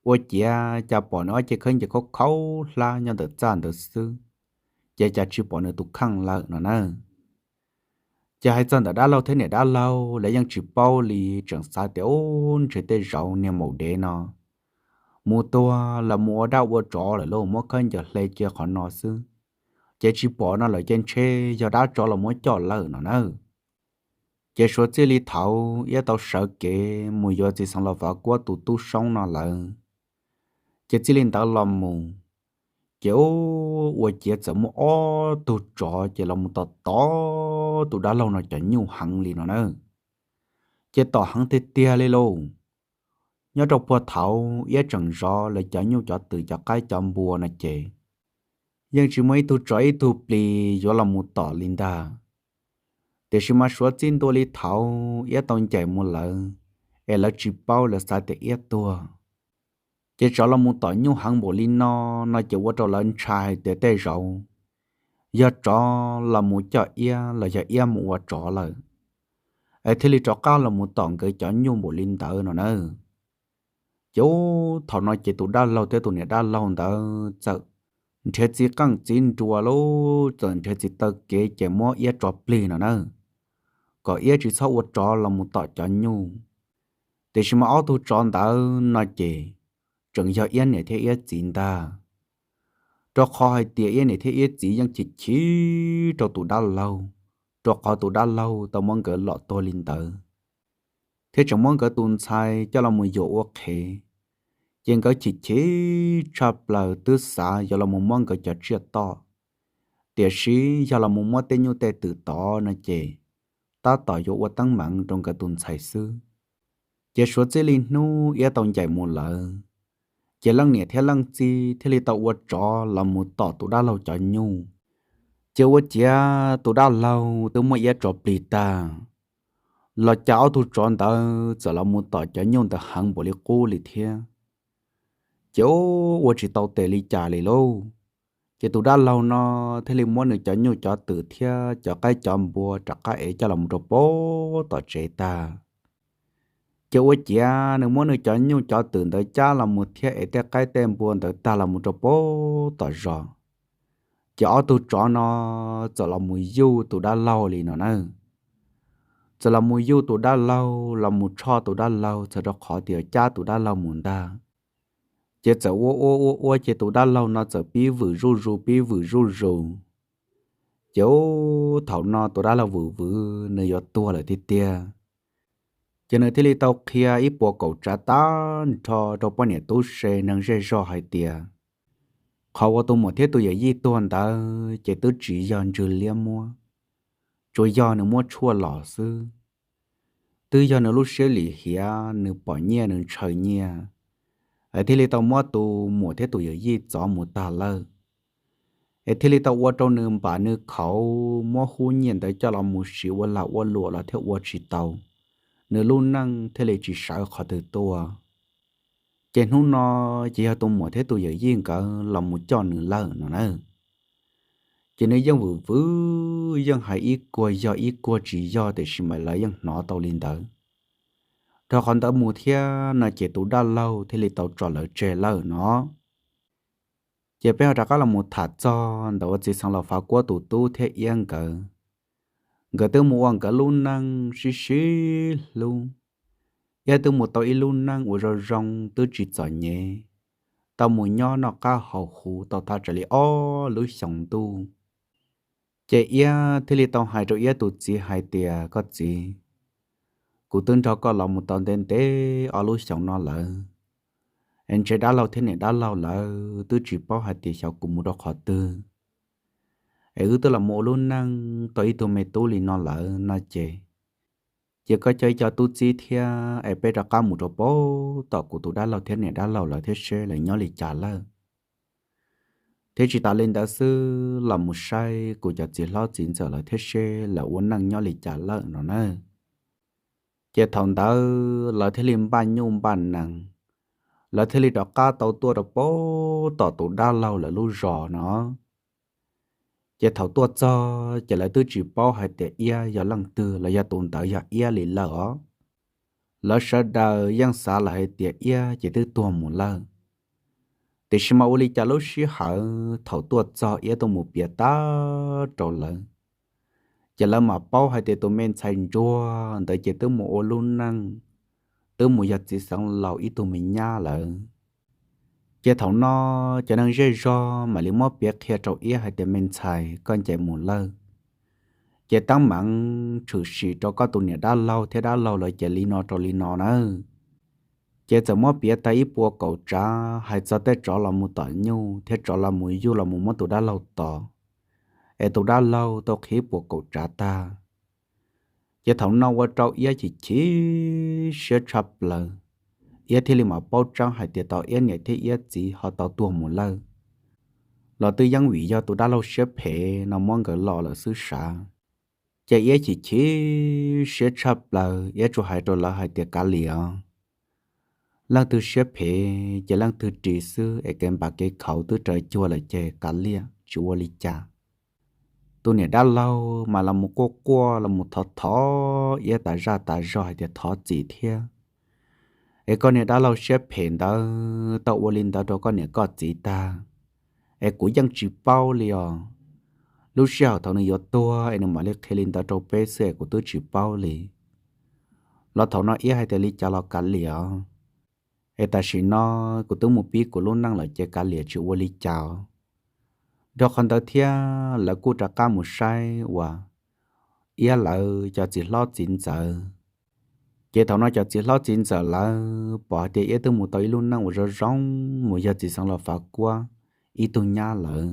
Ua ciav cas pom nws ob ce khaub ncaws khaub khaub hlab nyob ntawm txaj ntawd xwb, ces cas tsis pom nws tus kheej lawm no na. Ces hais txog ntawm dab laug thiab niam dab laug lawv yeej tsis paub li, tseem xav tias ub ntshe tej zaum niag maum dev no mus tuag los mus ua dab ua tsov lawm lauj, muab khaub ncaws hle kiag qhov no xwb, ces tsis pom no lawm ces ntshe yog dab tsov los muab coj lawm no na. Ces suav txij li thaud Iab tau sawv kev mus yuav txiv xeev laus Fav Kuab tus tub Soob no lawm, ces txij li ntawd los mus, ces ua ciav txawm muaj ob tug tsov ces los mus tom tod tus dab laug no cov nyuj heev li no na. Ces tom heev tiag tiag li lauj. Nyob rau puag thaud Iab tseem zov lawv cov nyuj cov twm cov qaib cov npua no ces yeej tsis muaj ib tug tsov ib tug plis yuav los mus tom li ntag. Tiam sis mas suav txij ntua li thaud Iab tau ncaim mus lawm, es lawv tsis paub, lawv xav tias Iab tuag. Ces tsov los mus tom nyuj heev npaum li no, no ces ua rau lawv ntshai hais tias tej zaum yog tsov los mus coj Iab los yog Iab mus ua tsov lawm, es thiaj li rov qab los mus tom nkawd cov nyuj npaum li ntawd no na. Ces ub thaum no ces tus dab laug thiab tus niam dab laug ntawd txawm nrhiav txiv qeej txiv nruas lauj, txawm nrhiav txiv taw kev ces muab Iab tso plig no na, kom Iab tsis txhob ua tsov los mus tom cov nyuj. Tiam sis mas ob tug tsov ntawd no ces tseem yog Iab niam thiab Iab txiv ntag, rau qhov hais tias Iab niam thiab Iab txiv yeej chim chim rau tus dab laug, rau qhov tus dab laug tau muab nkawd lom tuag li ntawd. thiab tseem muab nkawd tus ntxhais coj los mus yuam ua qhev. Ces nkawd chim chim tshaj plaws twb xav yuav los mus muab nkawd cov tsiaj toj, tiam sis yog los mus muab tej nyuj tej twm tod no ces tab tom yuav ua teeb meem rau nkawd tus ntxhais xwb. Ces suav txij li hnub Iab tau ncaim mus lawm, ces leej niam thiab leej txiv thiaj li tau ua tsov los mus tom tus dab laug cov nyuj. Ces ua ciav tus dab laug twb muab Iab tso plig tag, los cas ob tug tsov ntawd txawm los mus tom cov nyuj ntawd heev npaum li qub li thiab. Ces ua tsis tau tes li cas li lauj. Ces tus dab laug no thiaj li muab nws cov nyuj cov twm thiab cov qaib cov npua rov qab ev coj los mus rau pem tom tsev tag. Ces ua ciav nws muab nws cov nyuj cov twm ntawd cab los mus thiab ev tej qaib tej npua ntawd tag los mus rau pem tom zos, ces ob tug tsov no txawm los mus yuj tus dab laug li no na. Txawm los mus yuj tus dab laug, los mus tshoj tus dab laug txhawm rau qhov tias cab tus dab laug mus ntag. Ces txawm ua ua ua ua ces tus dab laug no txawm pib vwm zuj zus pib vwm zuj zus. Ces thaum no tus dab laug vwm vwm nws yuav tuag lawm tiag tiag. Ces nws thiaj li tau qhia ib puas kaum tsav tag nrho rau poj niam tub se neeg zej zog hais tias, qhov uas tus muam thiab tus yawm yij tuag ntawd ces twb tsis yog ntsws liab muab, tsuas yog nws muab tshuaj los xwb. Twb yog nws lub siab lim hiam, nws pom nyiaj nws ntshaw nyiaj, es thiaj li tau muab tus muam thiab tus yawm yij txov mus tag lawm, es thiaj li tau ua rau nws npam nws khaum, muab hub nyiaj ntawd coj los mus siv ua lag ua luam los thiaj ua tsis tau, nws lub neej thiaj li tsis sawv qhov twg tuaj. Ces hnub no ces yog tus muam thiab tus yawm yij nkawd los mus coj nws lawm no na. Ces nws yeej vwm vwm yeej hais ib kuag yog ib kuag tsis yog, tiam sis mas lawv yeej hnov tau li ntawd. Rau qhov ntawd mus thiab no ces tus dab laug thiaj li tau tso lawv tseg lawm no. Ces peb ho rov qab los mus tham txog ntawm uas txiv xeev Los Fav Kuab tus tub thiab Iab nkawd. Nkawd twb mus ua nkawd lub neej sib sib hlub. Iab twb mus tau ib lub neej uas zoo zoo twb tsis txom nyem, tau mus nyob noj qab haus huv tau thaj tsam li ob lub xyoos ntuj. Ces Iab thiaj li tau hais rau Iab tus txiv hais tias, koj txiv, kuv twb nrog koj los mus tau ntev ntev ob lub xyoos no lawm, es ntshe dab laug thiab niam dab laug lawv twb tsis paub hais tias xyov kuv mus rau qhov twg, es wb twb los mus ua lub neej tau ib tug me tub li no lawm no ces, ces koj coj ib co tub txib thiab es peb rov qab mus rau pem tom kuv tus dab laug thiab niam dab laug lawv thiab seb lawv nyob li cas lawm. Thiab tsis tas li ntawd xwb, los mus saib kuv cov txiv hlob txiv ntxawm lawv thiab seb lawv ua neej nyob li cas lawm no na. Ces thaum ntawd lawv thiaj li npaj nyuj npaj nees, lawv thiaj li rov qab tau tuaj rau pem tom tus dab laug lawv lub zos no. Ces thaum tuaj txog ces lawv twb tsis paub hais tias Iab yog leej twg los yog tus ntawd yog Iab li lawm os. Lawv sawv daws yeej xav lawm hais tias Iab ces twb tuag mus lawm. Tiam sis mas ua li cas lub sij hawm thaum tuaj txog Iab tuaj mus piav tag rau lawv, ces lawv mam paub hais tias tus me ntxhais ntsuag ntawd ces twb mus ua lub neej, twb mus yog txiv xeev laus ib tug me nyab lawm. Ces thaum no cov neeg zej zog mam li muab piav qhia rau Iab hais tias, me ntxhais, koj ncaim mus lawm, ces teeb meem tshwm sim rau koj tus niam dab laug thiab dab laug lawv ces li no rau li no nawb. Ces txawm muab piav tag ib puas kaum tsav hais txog tej tsov los mus tom nyuj thiab tsov los mus yuj los mus muab tus dab laug tom, es tus dab laug tau qhia ib puas kaum tsav tag. Ces thaum no ua rau Iab chim chim siab tshaj plaws, Iab thiaj li mam paub tseeb hais tias tau Iab niam thiab Iab txiv ho tau tuag mus lawm, los twb yeej vim yog tus dab laug siab phem no muab nkawd los lawm xwb sav. Ces Iab chim chim siab tshaj plaws, Iab tsuas hais rau lawv hais tias, kav liam os, leej twg siab phem ces leej twg ris xwb, es kev npam kev khaum twb raws cuag lawm ces kav liam tsis ua li cas. Tus niam dab laug mas los mus quaj quaj los mus thov thov Iab tas zaj tas zog hais tias thov txim thiab, es koj niam dab laug siab phem ntawd tau ua li ntawd rau koj niam koj txiv tag, es kuv yeej tsis paub li os. Lub sij hawm thaum nws yuav tuag es nws mam li qhia li ntawd rau peb xwb es kuv twb tsis paub li. Los thaum no Iab hais tias, li cas los kav liam os, es tam sim no kuv twb mus pib kuv lub neej lawm ces kav liam tsis ua li cas. Rau qhov ntawd thiab lawv kuj rov qab mus saib uas Iab lawv cov txiv hlob txiv ntxawm, Ces thaum no cov txiv hlob txiv ntxawm lawv pom hais tias Iab twb mus tau ib lub neej uas zoo zoo mus yog txiv xeev laus Fav Kuab ib tug nyab lawm,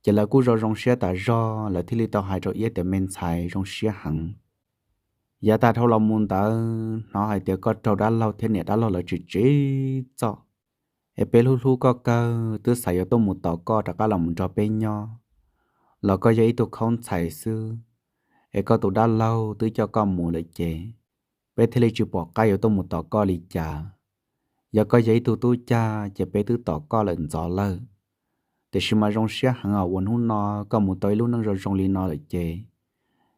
ces lawv kuj zoo zoo siab tas zog, lawv thiaj li tau hais rau Iab tias me ntxhais, zoo siab heev. Yav tag dhau los mus ntawd hnov hais tias koj raug dab laug thiab niam dab laug lawv tsim tsim txom, es peb hlub hlub koj kawg twb xav yuav tuaj mus tos koj rov qab los mus nrog peb nyob, los koj yog ib tug khaub ntxhais xwb, es koj tus dab laug twb coj koj mus lawm ces peb thiaj li tsis pom qab yuav tuaj mus tos koj li cas. Yog koj yog ib tug tub cag ces peb twb tos koj lawm ntxov lawm. Tiam sis mas zoo siab heev os, uas hnub no koj mus tau ib lub neej zoo zoo li no lawm ces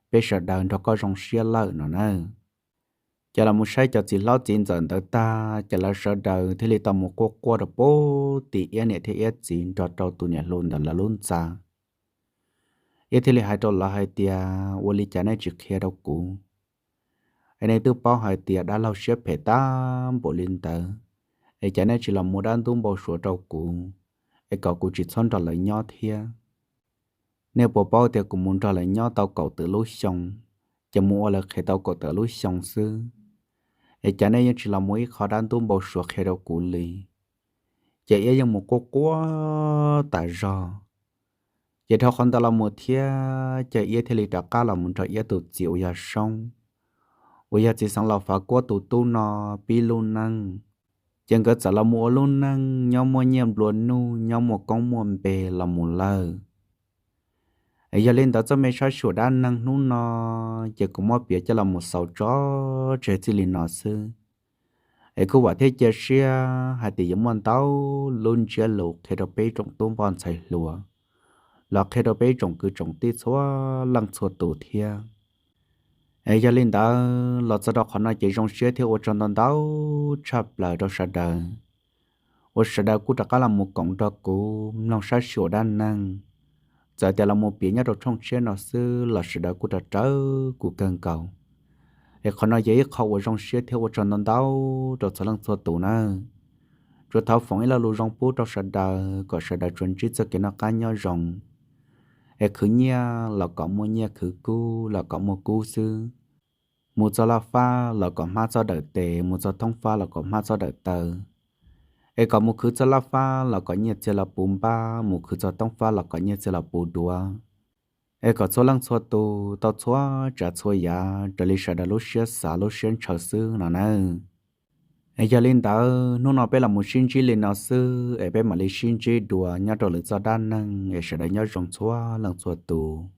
peb sawv daws nrog koj zoo siab lawm no na. Ces los mus saib cov txiv hlob txiv ntxawm ntawd tag ces lawv sawv daws thiaj li tau mus quaj quaj rau pem tim Iab niam thiab Iab txiv nrog rau tus niam hluas ntawd lawv lub ntxa. Iab thiaj li hais rau lawv hais tias, ua li cas nej tsis qhia rau kuv? Es nej twb paub hais tias dab laug siab phem tag npaum li ntawd, es cas nej tsis los muab dab ntub npau suav rau kuv, es kom kuv tsis txhob nrog lawv nyob thiab? Nej puas paub tias kuv mus nrog lawv nyob tau kaum tawm lub xyoo, ces mus ua lawv qhev tau kaum tawm lub xyoo xwb, es cas nej yeej tsis los muab ib qho dab ntub npau suav qhia rau kuv li? Ces Iab yeej mus quaj quaj tas zog. Ces dhau qhov ntawd los mus thiab ces Iab thiaj li rov qab los mus nrog Iab tus txiv uas yog Soob, uas yog txiv xeev laus Fav Kuab tus tub no pib lub neej. Ces nkawd txawm los mus ua lub neej nyob muaj nyiaj nplua nuj, nyob muaj koob muaj npe los mus lawm. Es yog li ntawd txoj me sab sij huam dab neeg hnub no ces kuv muab piav coj los mus xaus tso tseg txij li no xwb. Es kuj vam thiab cia siab hais tias yuav muaj ntau lub ntsiab lus qhia rau peb tsoom tub npoj ntxhais hluas, los qhia rau peb tsoom kwv tsoom tij txhua leej txhua tus thiab. Es yog li ntawd los txog rau qhov no ces zoo siab thiab ua tsaug ntau ntau tshaj plaws rau sawv daws, uas sawv daws kuj rov qab los mus koom nrog kuv mloog sab sij huam dab neeg. Txawm tias los mus piav nyob rau tshooj tshiab no xwb los sawv daws kuj rau rawv kuv kawg nkaus. Es qhov no yog ib qho uas zoo siab thiab ua tsaug ntau ntau rau txhua leej txhua tus nawb. Tsuas thov foom ib lo lus zoo pub rau sawv daws kom sawv daws tsuas ntsib txoj kev noj qab nyob zoo. Es khwv nyiaj los kom muaj nyiaj, khwv kub los kom muaj kub xwb. Mus txog laj fab los kom hmab txhob dawm tes, mus txog thoob fab los kom hmab txhob dawm taw. Es kom mus khwv txog laj fab los kom nyiaj txiag los puv npab, mus khwv txog thoob fab los kom nyiaj txiag los puv duav. Es kom txhua leej txhua tus tau txhua tsav txhua yam raws li sawv daws lub siab xav lub siab ntshaw xwb no nawb. Es yog li ntawd hnub no peb los mus sib ntsib li no xwb, es peb mam li sib ntsib dua nyob rau lwm txoj dab neeg, es sawv daws nyob zoo txhua leej txhua tus.